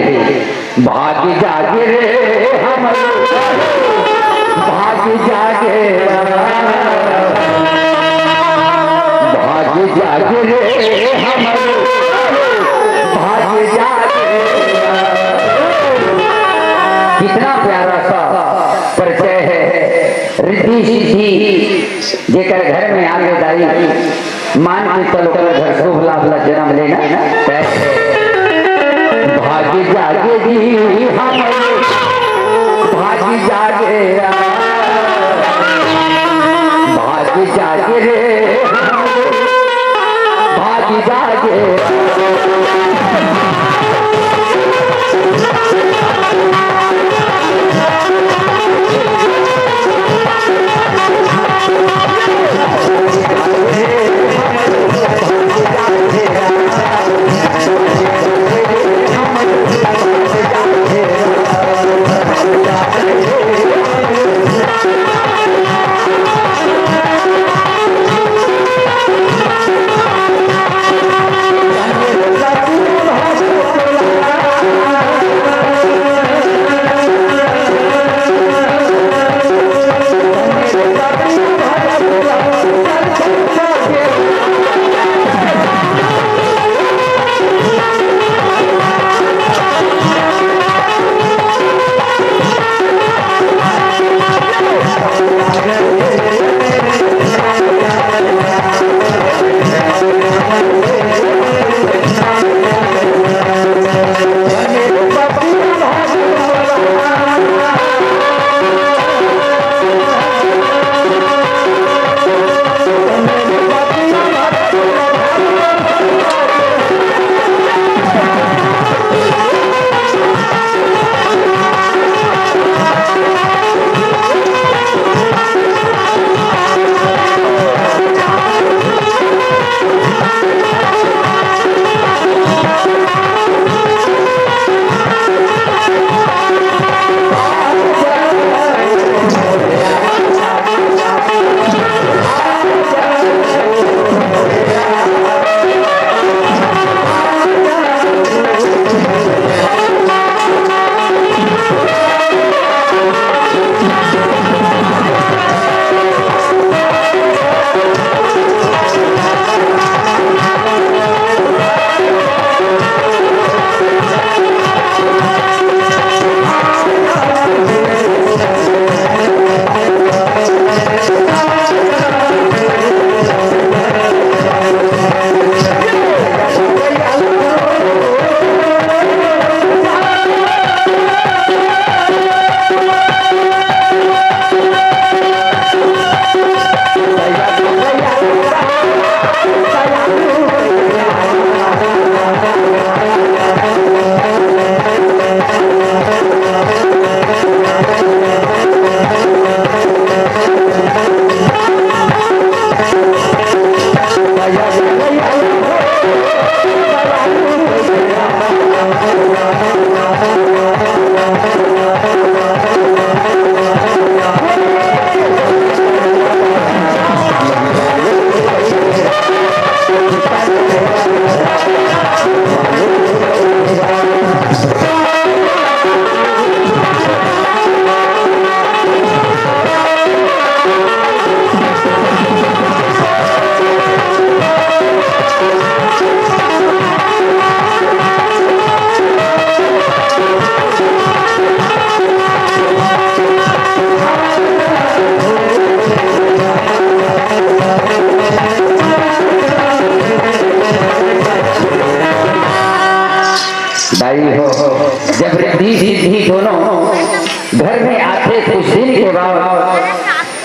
भाग जागे रे हमर, भाग जागे, भाग जागे रे हमर, भाग जागे। कितना प्यारा सा परिचय है, रिद्धि सिद्धि जेकर घर में आगे दाई, मान के चलो, ओकर घर शुभ लाभ ला जन्म लेना। भाग जागे जी हम, भाग जागे, भाग जागे रे, भाग जागे।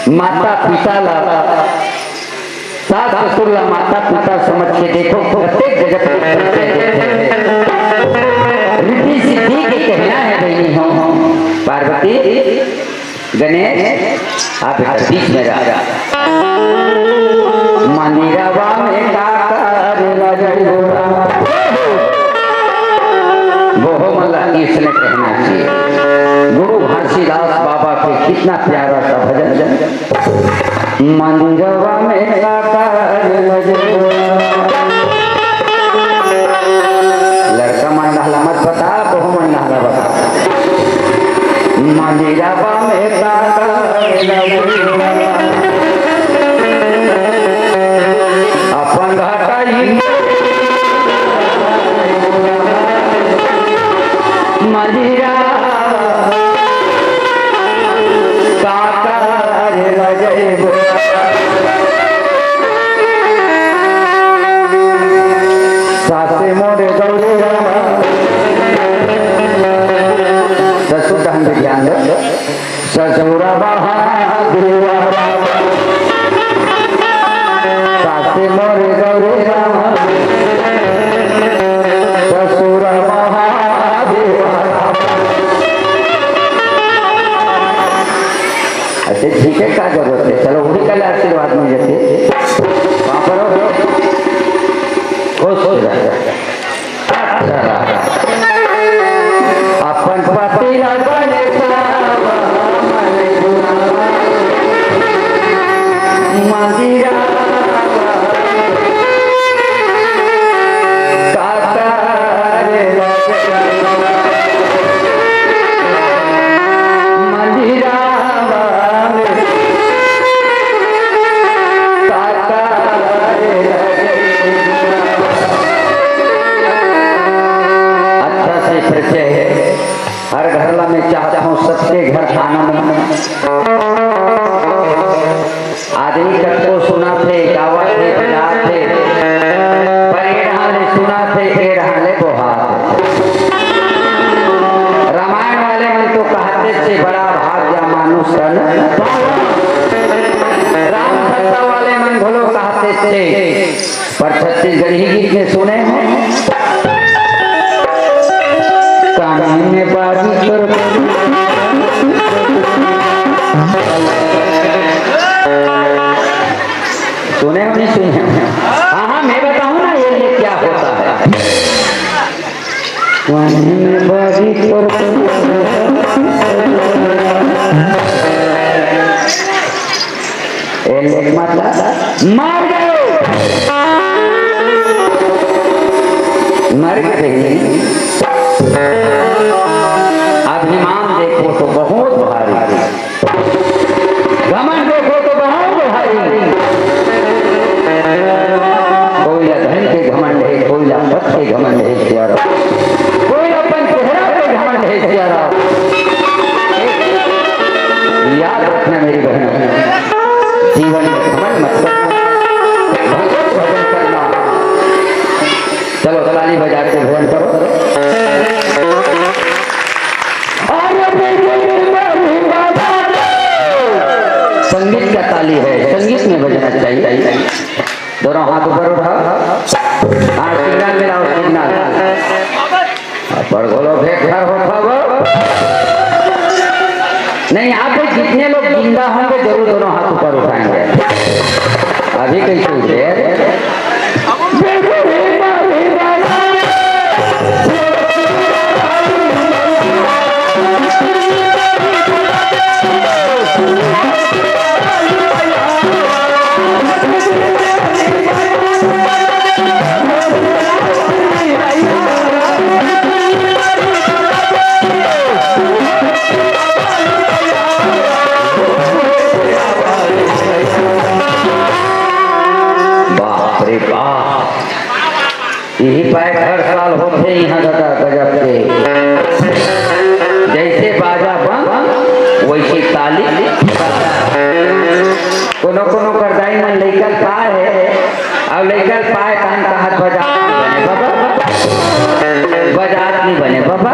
माता पिता ला, सास ससुर ला माता पिता समझ के देखो, कतेक गजब के परिचय देथे। रिद्धि सिद्धि के कहना हे बहिनी हो। पार्वती, गणेश, आप इधर बीच में रहा। मंदिरवा में का करे लगे गोरा। वो मन ला इसने कहना चाहिए। गुरु घासीदास बाबा के कितना प्यारा सा भजन। मंदिरवा में का करे लगे गोरा। लड़का मन ला मत बता, बहू मन ला बता। मंदिरवा में का करे लगे गोरा। अपन घाटा ही मंदिरा का करे लगे गोरा। सासे मोरे गौरी रामा। ससुर ढंग से ध्यान दो। ससुर महादेवा। सासे मोरे गौरी रामा। ससुर महादेवा। अच्छा, ठीक है, का जरूरत है? चलो, वही कल आशीर्वाद मिल जाते। वहाँ पर हो। खुश हो जाए। अपन पति ला बने सावा, मन गुनावा, मंदिरा कातर लगे। मंदिरा कातर लगे। अच्छा से परिचय है। हर घर ला मैं चाहता हूँ, सबके घर आनंद। आदमी कतको सुनाथे, गावथे, बजाथे, पर ए डहाले सुनाथे, ए डहाले बोहाथे। रामायण वाले मन तो कहते थे, "बड़ा भाग जा मानुष तन पावा।" राम भक्ता वाले मन घलो कहते थे, पर छत्तीसगढ़ी गीत में सुने हो, कान में बाजी कर। सुने हो, नहीं सुने हो? हाँ, हाँ, मैं बताऊँ ना, ये, ये क्या होता है। कान में बाजी कर। ए लेख मतलब मर गए, मर गए। अभिमान देखो तो बहुत भारी, घमंड देखो तो बहुत भारी। कोई ला धन के घमंड है, कोई ला पद के घमंड है, प्यारा। कोई अपन चेहरा पे घमंड है, प्यारा। याद रखना मेरी बहन, जीवन में घमंड मत करना, भगवत भजन करना। चलो, ताली बजा के भजन करो। संगीत का ताली है, संगीत में बजना चाहिए। दोनों हाथ ऊपर उठा। हाँ, सिग्नल मिलाओ, सिग्नल। पर बोलो, बेघर हो खबर। नहीं, यहाँ पे जितने लोग जिंदा होंगे, जरूर दोनों हाथ ऊपर उठाएंगे। अभी कैसे उठे? बाप रे बाप, यही पाए हर साल होथे यहाँ दादा गजब के। जैसे बाजा बम, वैसे ताली। कोनो कोनो कर दाई मन लइका पाए हे, अउ लइका पाए तहन कहत बजात नहीं बने बाबा, बजात नहीं बने बाबा,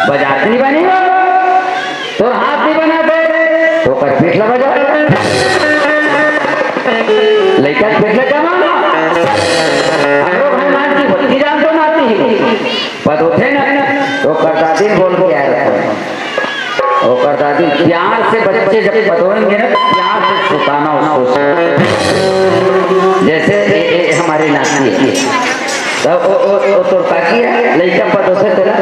बजात नहीं बने बाबा। तोर हाथ नहीं बना दे, तो कर पीठ ला बजा। पिछले जमाना हम लोग हनुमान जी भक्ति जान तो नाती ही पद होते ना, तो करता दिन बोल के आए रहते हैं। ओकर दादी प्यार से बच्चे जब पदोएंगे ना, तो प्यार से सुताना उसको। जैसे ए, ए, हमारी नाती है, तो ओ, ओ, ओ, तोर काकी है, लइका पदो से तेरा।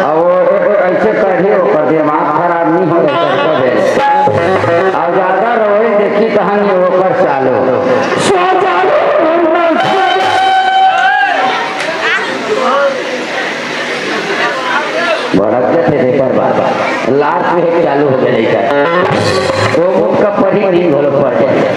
और वो, वो ऐसे पढ़ी, ओकर दिमाग खराब नहीं हो, लड़का दे। और ज्यादा रोए, देखी कहानी ओकर चालू। भड़क जाथे तेकर बाद लास्ट में एक चालू हो जाए का। तो उनका परी नींद घलो पड़ जाए।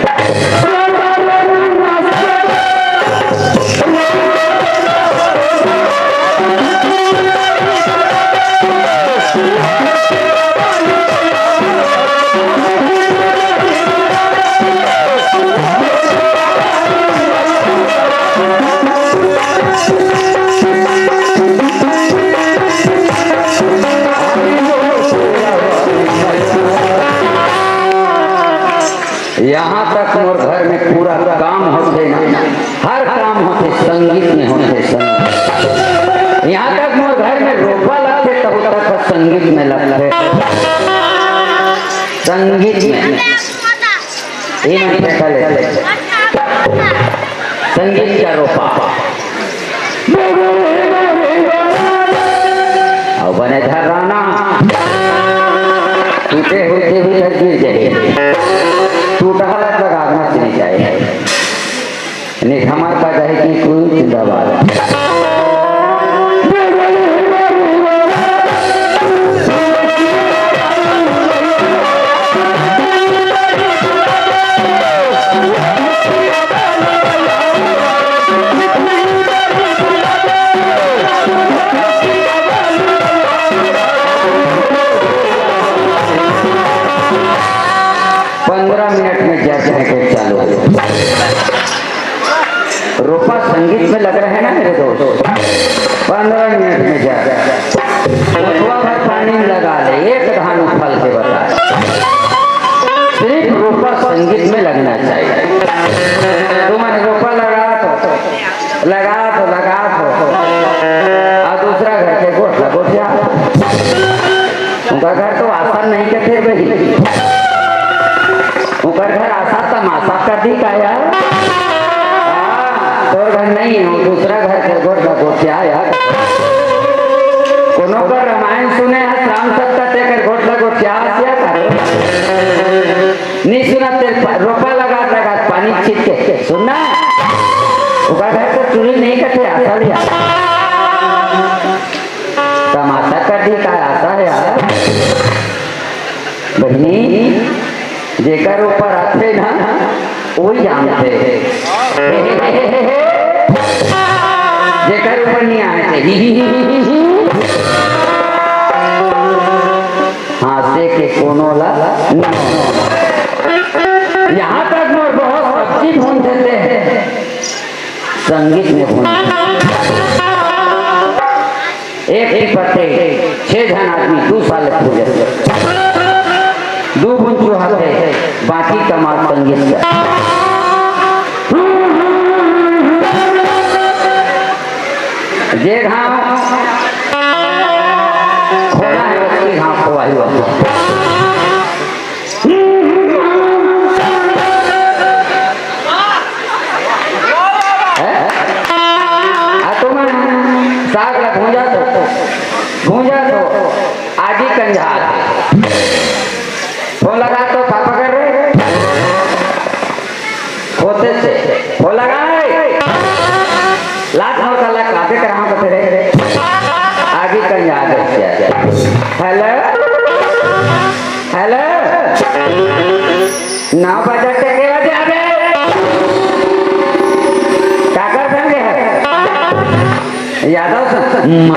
यहाँ तक मोर घर में पूरा काम होथे ना, हर काम होथे संगीत में होथे, संगीत। यहाँ तक मोर घर में रोपा लगथे, तब तक संगीत में लगथे, संगीत में। ये मन फेंका लेथे। संगीत का रोपा। अउ बने धर रहना। टूटे हुए के भी गिर जाए। टूटा हालत लगाना नहीं चाहिए। नहीं, हमारे पास है कि कोई जिंदाबाद। पंद्रह मिनट में जज है के चालू हो। रोपा संगीत में लग रहे हैं ना मेरे दोस्त, पंद्रह मिनट में जज। ओतवा भर पानी में लगा ले, एक धान उफल के बता। सिर्फ रोपा संगीत में लगना चाहिए। तुमन रोपा लगा तो, लगा तो, लगा तो, और दूसरा घर के गोठ ला गोठिया। उनका घर तो आसान नहीं करते भाई। ओकर घर आसा तमासा कर दी का यार? हाँ, तोर घर नहीं हो, दूसरा घर के गोठ ला गोठिया यार। कोनो कर रामायण सुने हस, राम सप्ता, तेकर गोठ ला गोठिया हस या कर। नहीं सुना, तेरे पा-, रोपा लगा, लगा, पानी छीट के। सुनना? ओकर घर तो चुरी नहीं करते, आसा लिया। तमासा कर दी का आसा है यार। बहिनी, जेकर ऊपर आथे ना, वही जानथे। जेकर ऊपर नहीं आए थे, हाँसे के कोनो ला नहीं। यहाँ तक मोर बहुत सब्जी भून देते हैं, संगीत में भून देते हैं। एक टिपा तेल, छह झन आदमी दू साल ले पूजत हे। दू बूंद चुहाथे, बाकी कमाल संगीत कर। जे घाव खोला है, उसके घाव खोवाही हुआ। हैं? आ तुमन साग ला भूंजा तो, भूंजा तो, आगी कंझा। फोन लगा तो पापा कर रहे। होते से फोन लगाए। लात मोर काला काबे करावत रहे। आगी कंझा दे। Hello, hello. नौ बजे के के बजे आबे? काकर संगे है? यादव संग।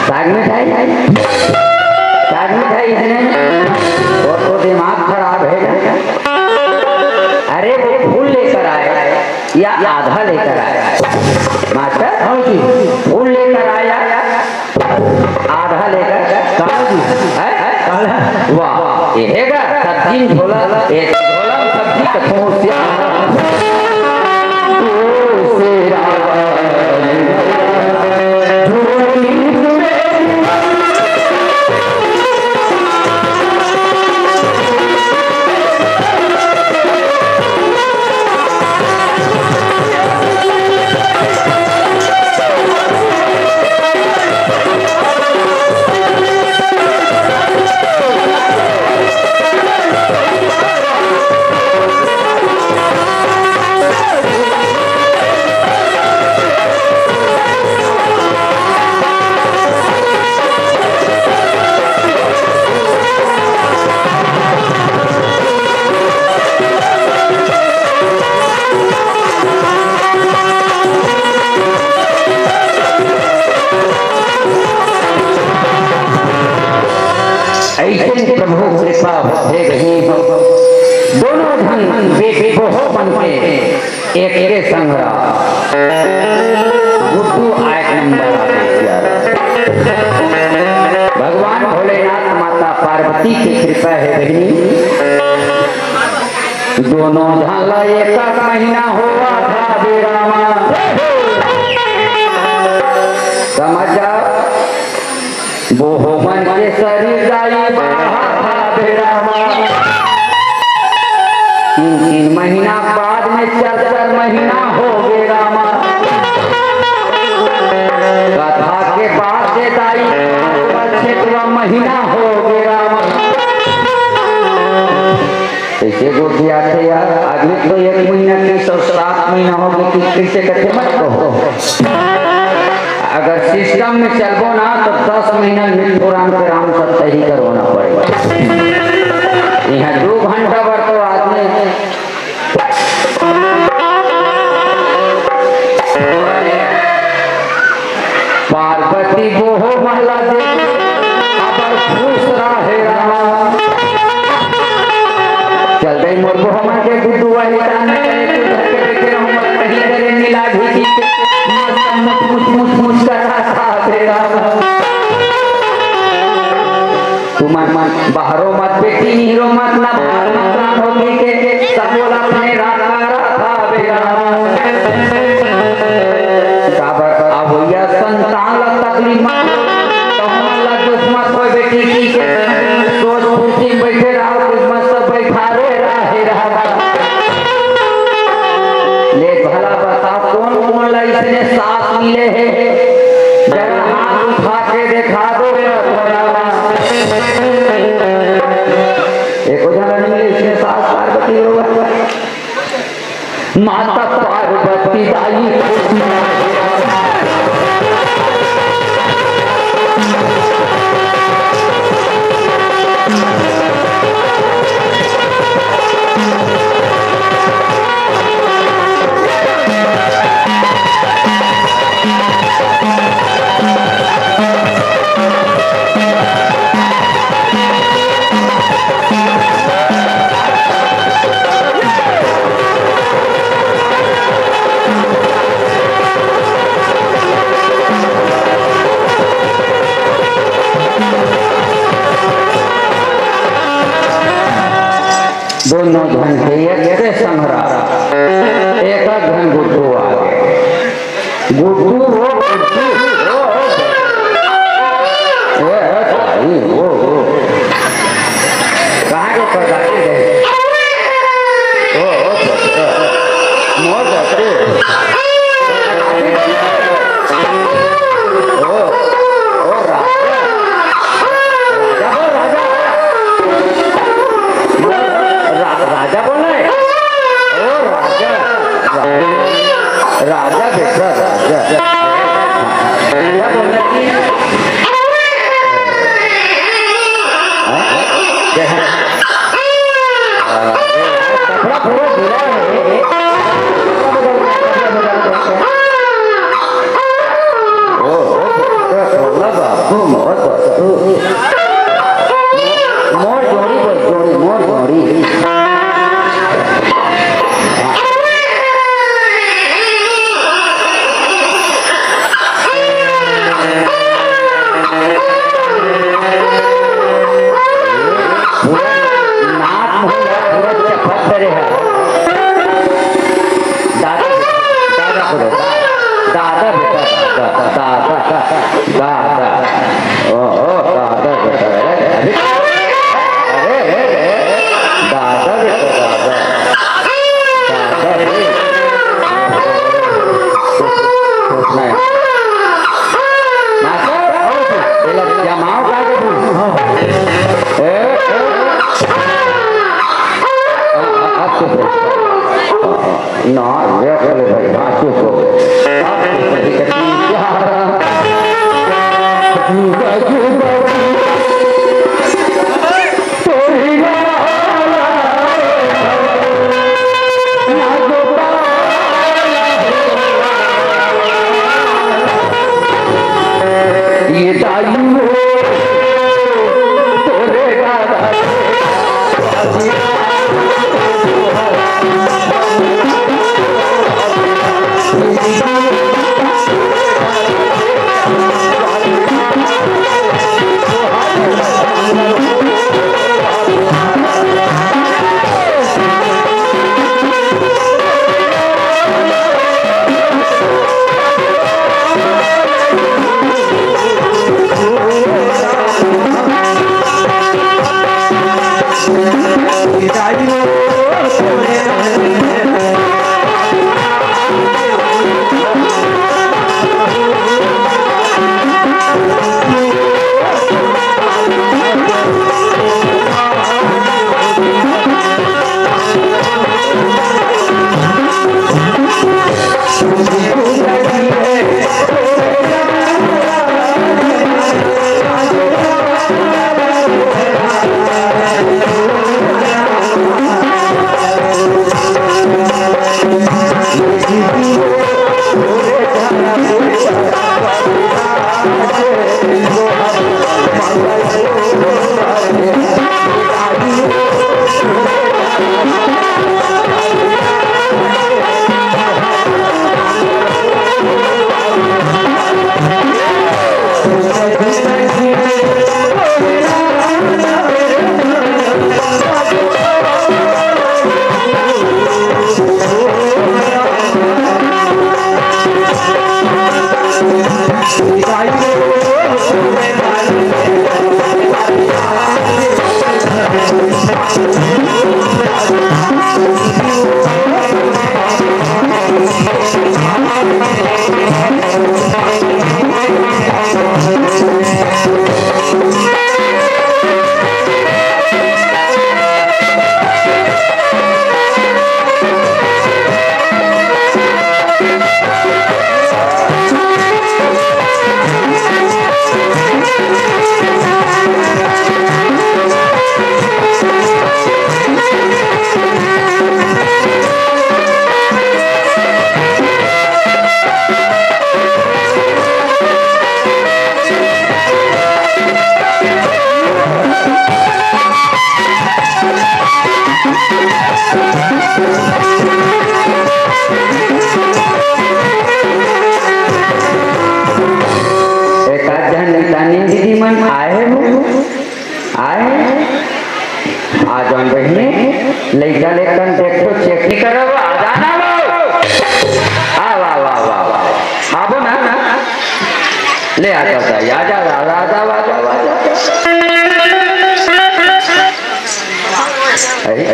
साग मिठाई? साग मिठाई है नहीं? वो तो दिमाग खराब है। अरे, वो फूल लेकर आए या आधा लेकर आए? मास्टर? हाँ जी। हे गा, सब्जी झोला, ए, झोला में सब्जी कथों से। अइसन प्रभु कृपा होथे रही हो, दोनों झन बेटी बहू बन के एक के संग रहा। गुड्डू आय नंबर आवे यार। भगवान भोलेनाथ, माता पार्वती के कृपा हे बहिनी। दोनों झन ला एक महीना होवत हाबे रामा। समझ जाओ, बहू मन के शरीर जाई बाहर हाबे रामा। तीन तीन महीना बाद में चार चार महीना होगे रामा। कथा के बाद से दाई छठवां महीना होगे रामा। कइसे गोठियाथे यार, आदमी तो एक महीना तीस अउ सात महीना होगे कि कइसे कथे मत कहो। अगर system में चलबो ना तो दस महीना में पुरान के राम सत्य ही करवाना पड़ेगा। यहाँ दो घंटा भर तो आदमी पार्वती बहू मन ला देख, अबर खुश रहे रामा। चल दे मोर बहू मन के गुड्डू वाली तान में करे, तू घर के बैठे रहूं, मत कहीं करे मिला भी की के। मस्त मुछ, मुछ, मुछ, मुछ कर रहा था तेरा। तू मन, मन बाहरों मत बेटी, निहरो मत, ना बाहर मत रात होगी के, सब बोला अपने रात का रात था बेरा। काबर अवइया संतान ला तकलीफ मत हो, तो हमन ला दुख मत होय बेटी की के। सोच फुर्ती में बैठे रहो, किस्मत से बैठा रे रहे रहा। ले भला बताओ, कौन कौन ला इसने सास मिले हे? जरा हाथ उठा के देखा दो। एको झन ला नइ मिले इसने सास पार्वती होगा। माता पार्वती दाई खुशी। दोनों झन के एक के संघरा, एक झन गुड्डू आगे। गुड्डू हो, गुड्डू हो। ए, ए, भाई, हो, हो। कहाँ के प्रजाति है? ओ, ओ, ओ, ओ। मोर जाति। ओ, ओ, राजा। राजा बोल, राजा। रा-, राजा बोल रहा है। ओ, राजा। रा-, राजा बेटा, राजा। दादा, दादा, दादा। ओ, ओ, दादा बेटा, अरे, अरे, अरे, अरे, दादा बेटा, दादा। दादा रे। नहीं। मास्टर, आओ, ये लोग जमाओ का के तू? ए, ए। आ, आ, आ, चुप रहो। ना, ये बोले भाई, हाँ, चुप हो। आप चुप हो, ठीक है, ठीक है। ये दाई हो, तोरे दादा एक आध झन रिटार्निंग दीदी मन आए हो, आए, आ जाओ बहिनी, लइका लेकन देख तो चेक नहीं करब, आ जाना वो। आ, वाह, वाह, वाह, वाह। आबो ना, ना। ले आ जाओ, आ जाओ, आ जाओ, आ जाओ, आ जाओ, आ जाओ। अरे,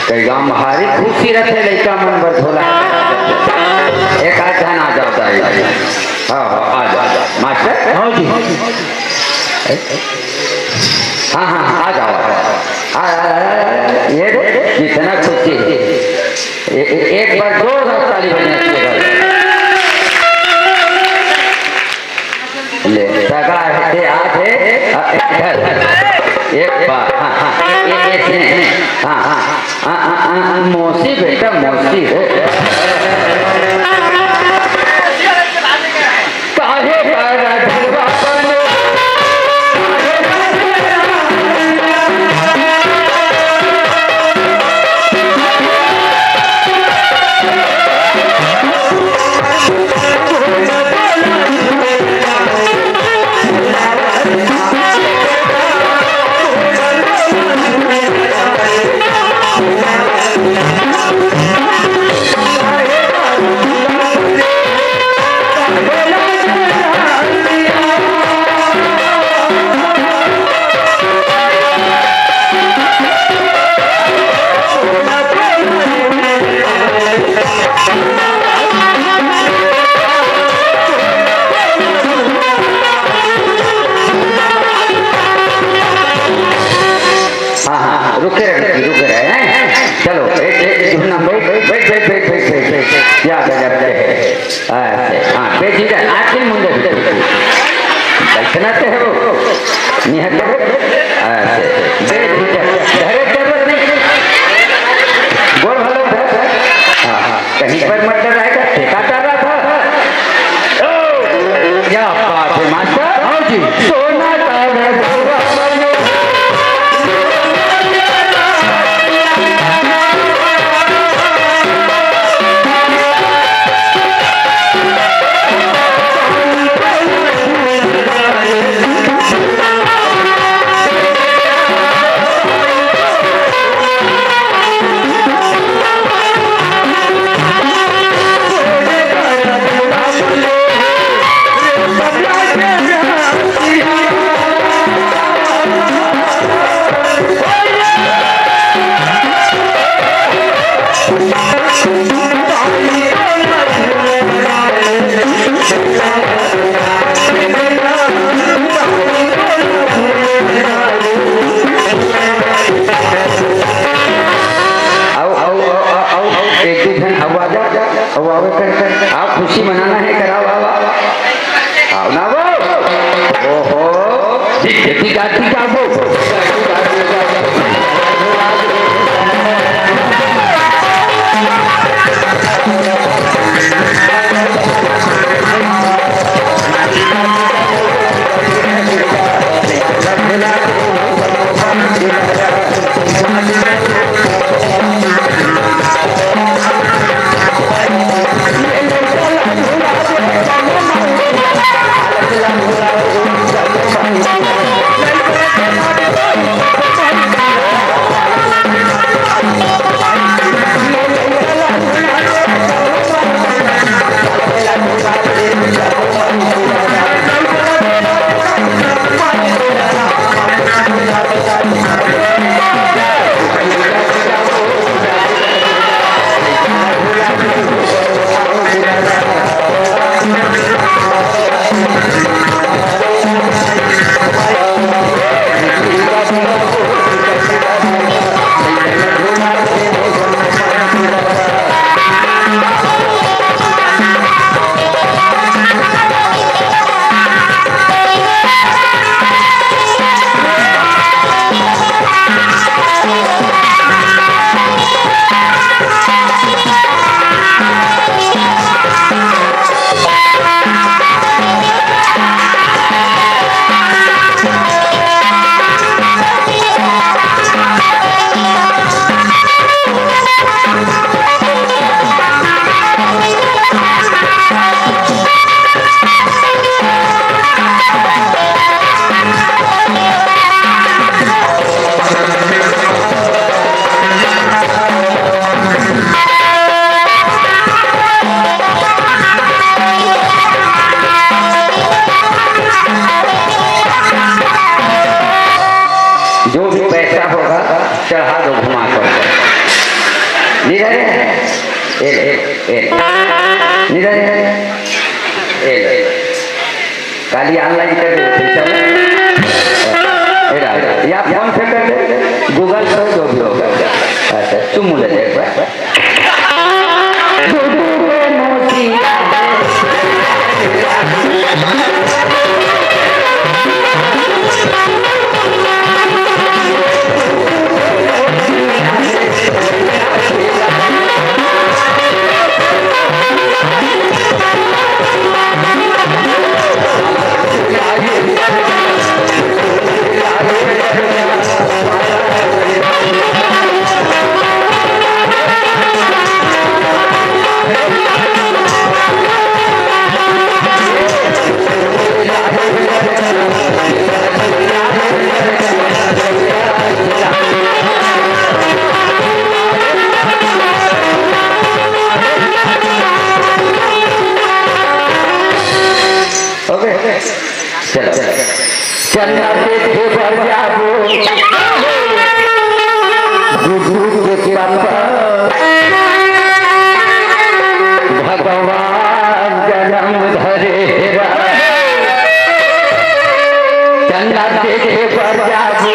कई गांव में भारी खुशी रहते लइका मन बर झोला। एक आध झन आ जाओ, दाई। हाँ, हाँ, आ जाओ, आ जाओ। मास्टर? हाँ जी। हाँ, हाँ, आ जाओ। आ, आ, आ, आ, ये दे, कितना खुशी है। ए-, ए-, एक बार जोरदार ताली बजाना चाहिए भाई। ले, सगा है, ते आ थे, आ, इधर। एक बार, हाँ, हाँ, ये, ये, ये, हाँ, हाँ, हाँ, हाँ, हाँ, हाँ, मौसी बेटा, मौसी हो। काहे कारा ढलवा बने? रुके रहे, रुके रहे, हैं? चलो, एक, एक, एक, ना, बैठ, बैठ, बैठ। क्या गजब के है। ऐसे, हाँ, बेझिझक, आँखी मूंदे भी। बैठना तो है वो। निहत्थे। ऐसे, बेझिझक, डरे जरूरत नहीं। गोड़ भलो उधर। हाँ, हाँ, कहीं पर मत डराएगा, ठेका कर रहा था। ओ, क्या बात है मास्टर। हाँ जी। सोना का आओ, आओ, आओ, आओ, आओ, आओ, एक दू झन अउ आ जा, अउ आवे कर, कर, आओ, खुशी मनाना है, कराओ, आओ, आओ, आओ ना वो, ओहो, दिख, दिख, दिख, दिख, आओ, जो भी पैसा होगा, चढ़ा दो घुमा कर। निधर है? ए, ए, ए। निधर है? ए, ए। काली online कर दे, पैसा। ए, या PhonePe कर दे, Google Pay, जो भी होगा। अच्छा, चुम्मू ले ले एक बार। OK, चलो। चंदा देखे बर जाबो, गुड्डू के पापा, भगवान जनम धरे रा। चंदा देखे बर जाबो,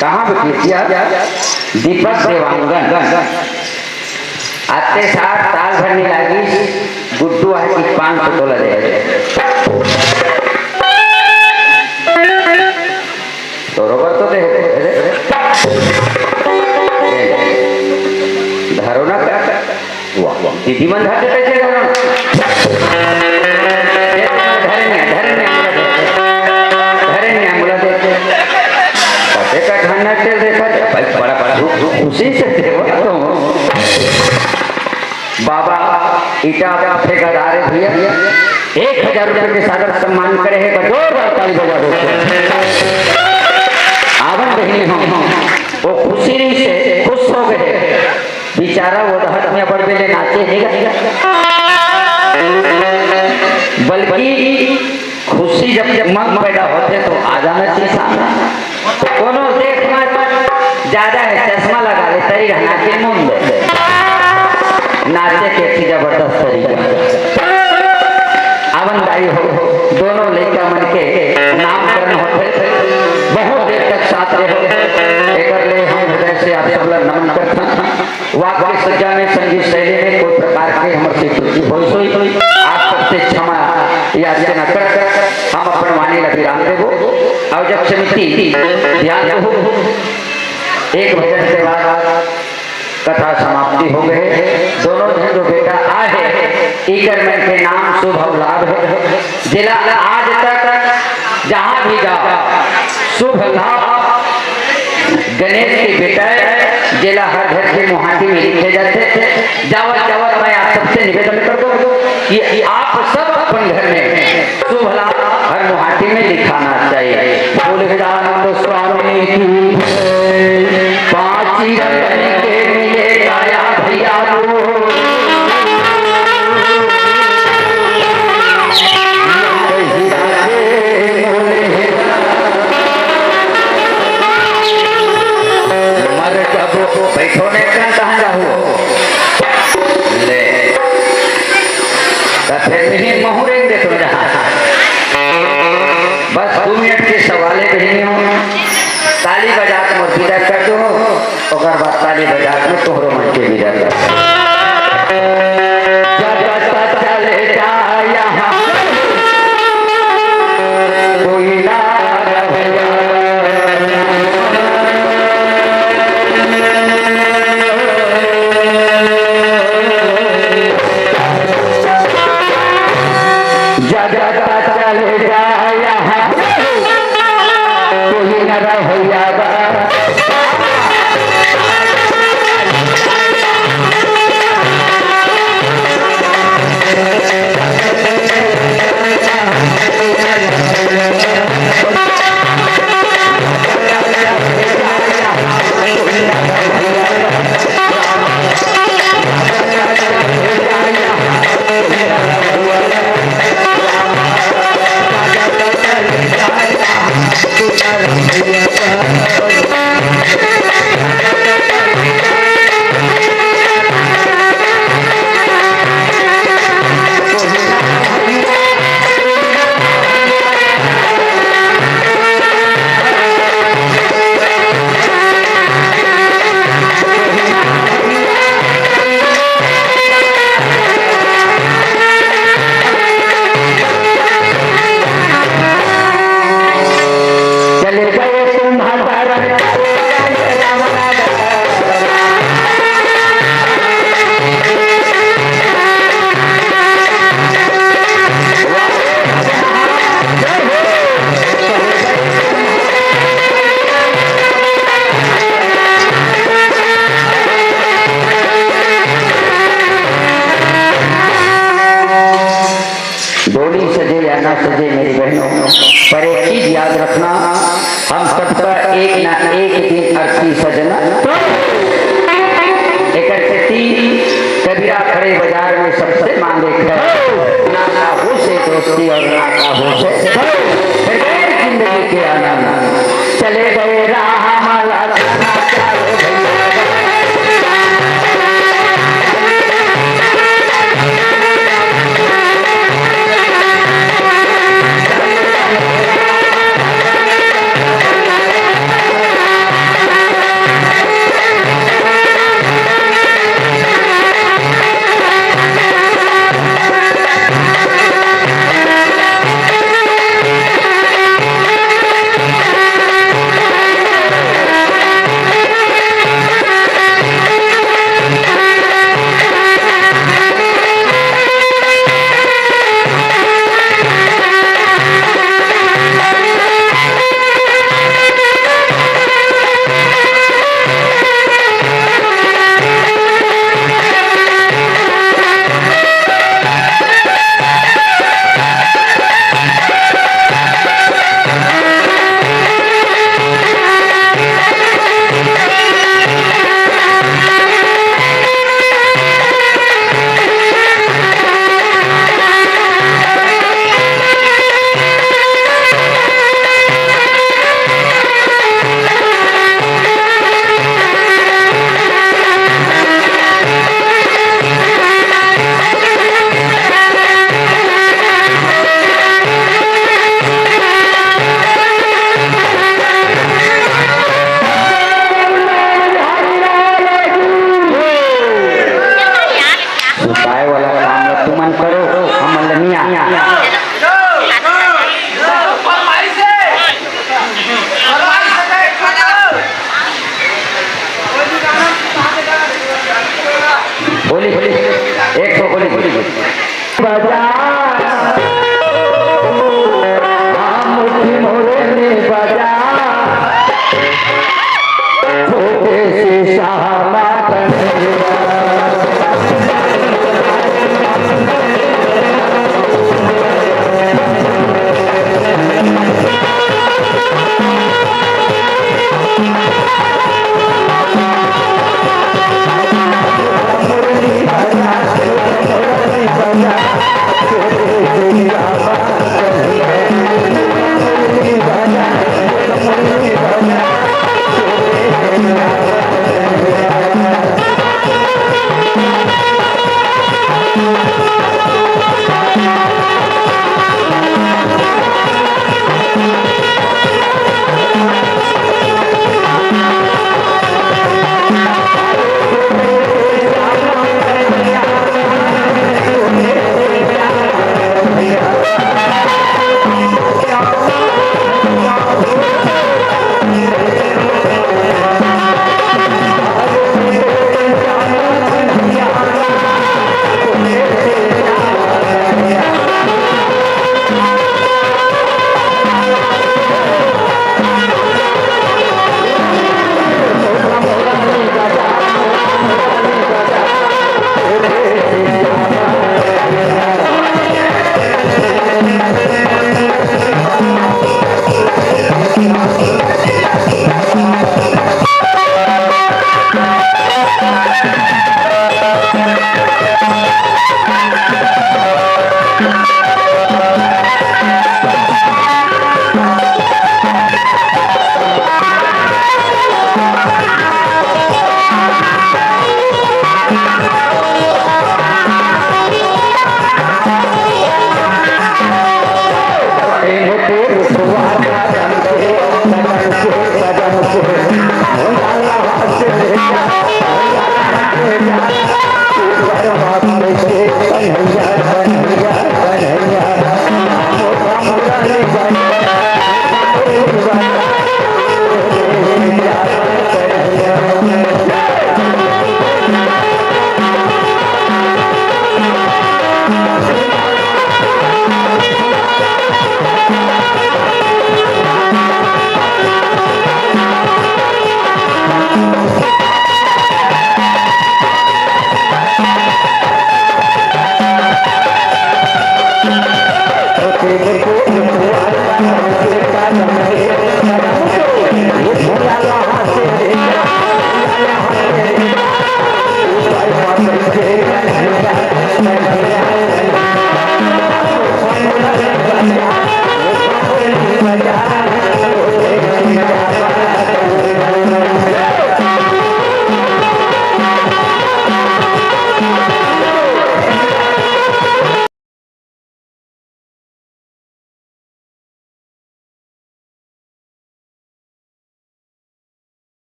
कहाँ बिटिया? दीपक देवांगन। आते सार ताल भर नइ लागिस, गुड्डू आहे कि पाँच सौ तोला दे। तोरो बर तो दे, दे, दे। धरो ना। वाह, वाह। दीदी मन धर देथे, धरो ना। धरे नहीं, धरे नहीं, बोला दे। धरे नहीं, बोला दे। पते का खाना चल देखा, भाई, बड़ा, बड़ा खुशी से देवा तो। बाबा, ईटा आप ठेकेदार है भैया, एक हजार रुपये के सादर सम्मान करे है, जोरदार ताली बजा दो। आवन बहिनी हो, वो खुशी से खुश हो गए। बेचारा वो हाथ में बड़ बेले नाचे नहीं गा। बल्कि खुशी जब, जब मन पैदा होते तो आ जाना चाहिए सामने। तो कोनो देख मत, ज्यादा है, चश्मा लगा ले, तरी रहना के मुंह दे। नाचे के एक जबरदस्त तरीका। आवन दाई हो, दोनों लइका मन के नामकरण होथे, बहुत देर तक साथ रहे, एकर ले हम हृदय से आप सब ला नमन करथन। वाक्य सज्जा में संगीत शैली में कोई प्रकार के हमर से त्रुटि होइस होही, आप सबसे क्षमा याचना कर हम अपन वाणी ला विराम देबो। आयोजक समिति ध्यान रहो, एक भजन के बाद कथा समाप्ति हो गए। दोनों झन जो बेटा आए हे, इकर मन के नाम शुभ लाभ हे। जेला आज तक जहाँ भी जाओ, शुभ लाभ गणेश के बेटा हे, जेला हर घर के मुहाटी में लिखे जाथे। जावत जावत मैं आप सबसे निवेदन कर दूं कि आप सब अपन घर में शुभ लाभ हर मुहाटी में लिखाना चाहिए। बोल गजानंद स्वामी की जय। पांच रतन के मिले काया भैया को। मर जब बैठो ने कहाँ जाहू। ले। त फेर नहीं महू रेंग देथों जहाँ। बस दू मिनट के सवाल हे बहिनी हो। ताली बजा के मोर विदा कर दो, ओकर बाद ताली बजा के तोहरो मन के विदा कर दो। जब तक चले जा यहाँ कोई ना रहे। जगत चल जाया, कोई न रहिया बा। चले गए तुम्हारा डोली सजे या ना सजे मेरी बहनों, पर एक चीज याद रखना, हम सबका एक ना एक दिन अर्थी सजना। एकर सेती कबीरा खड़े बाजार में सबसे मांगे खैर, ना काहू से दोस्ती और ना काहू से बैर। फिर गए जिंदगी के आनंद, चले गए राम लखन। होली, होली, एक ठो होली, होली। बजा, हाँ, मुट्ठी मोरे में बजा। छोटे से साहब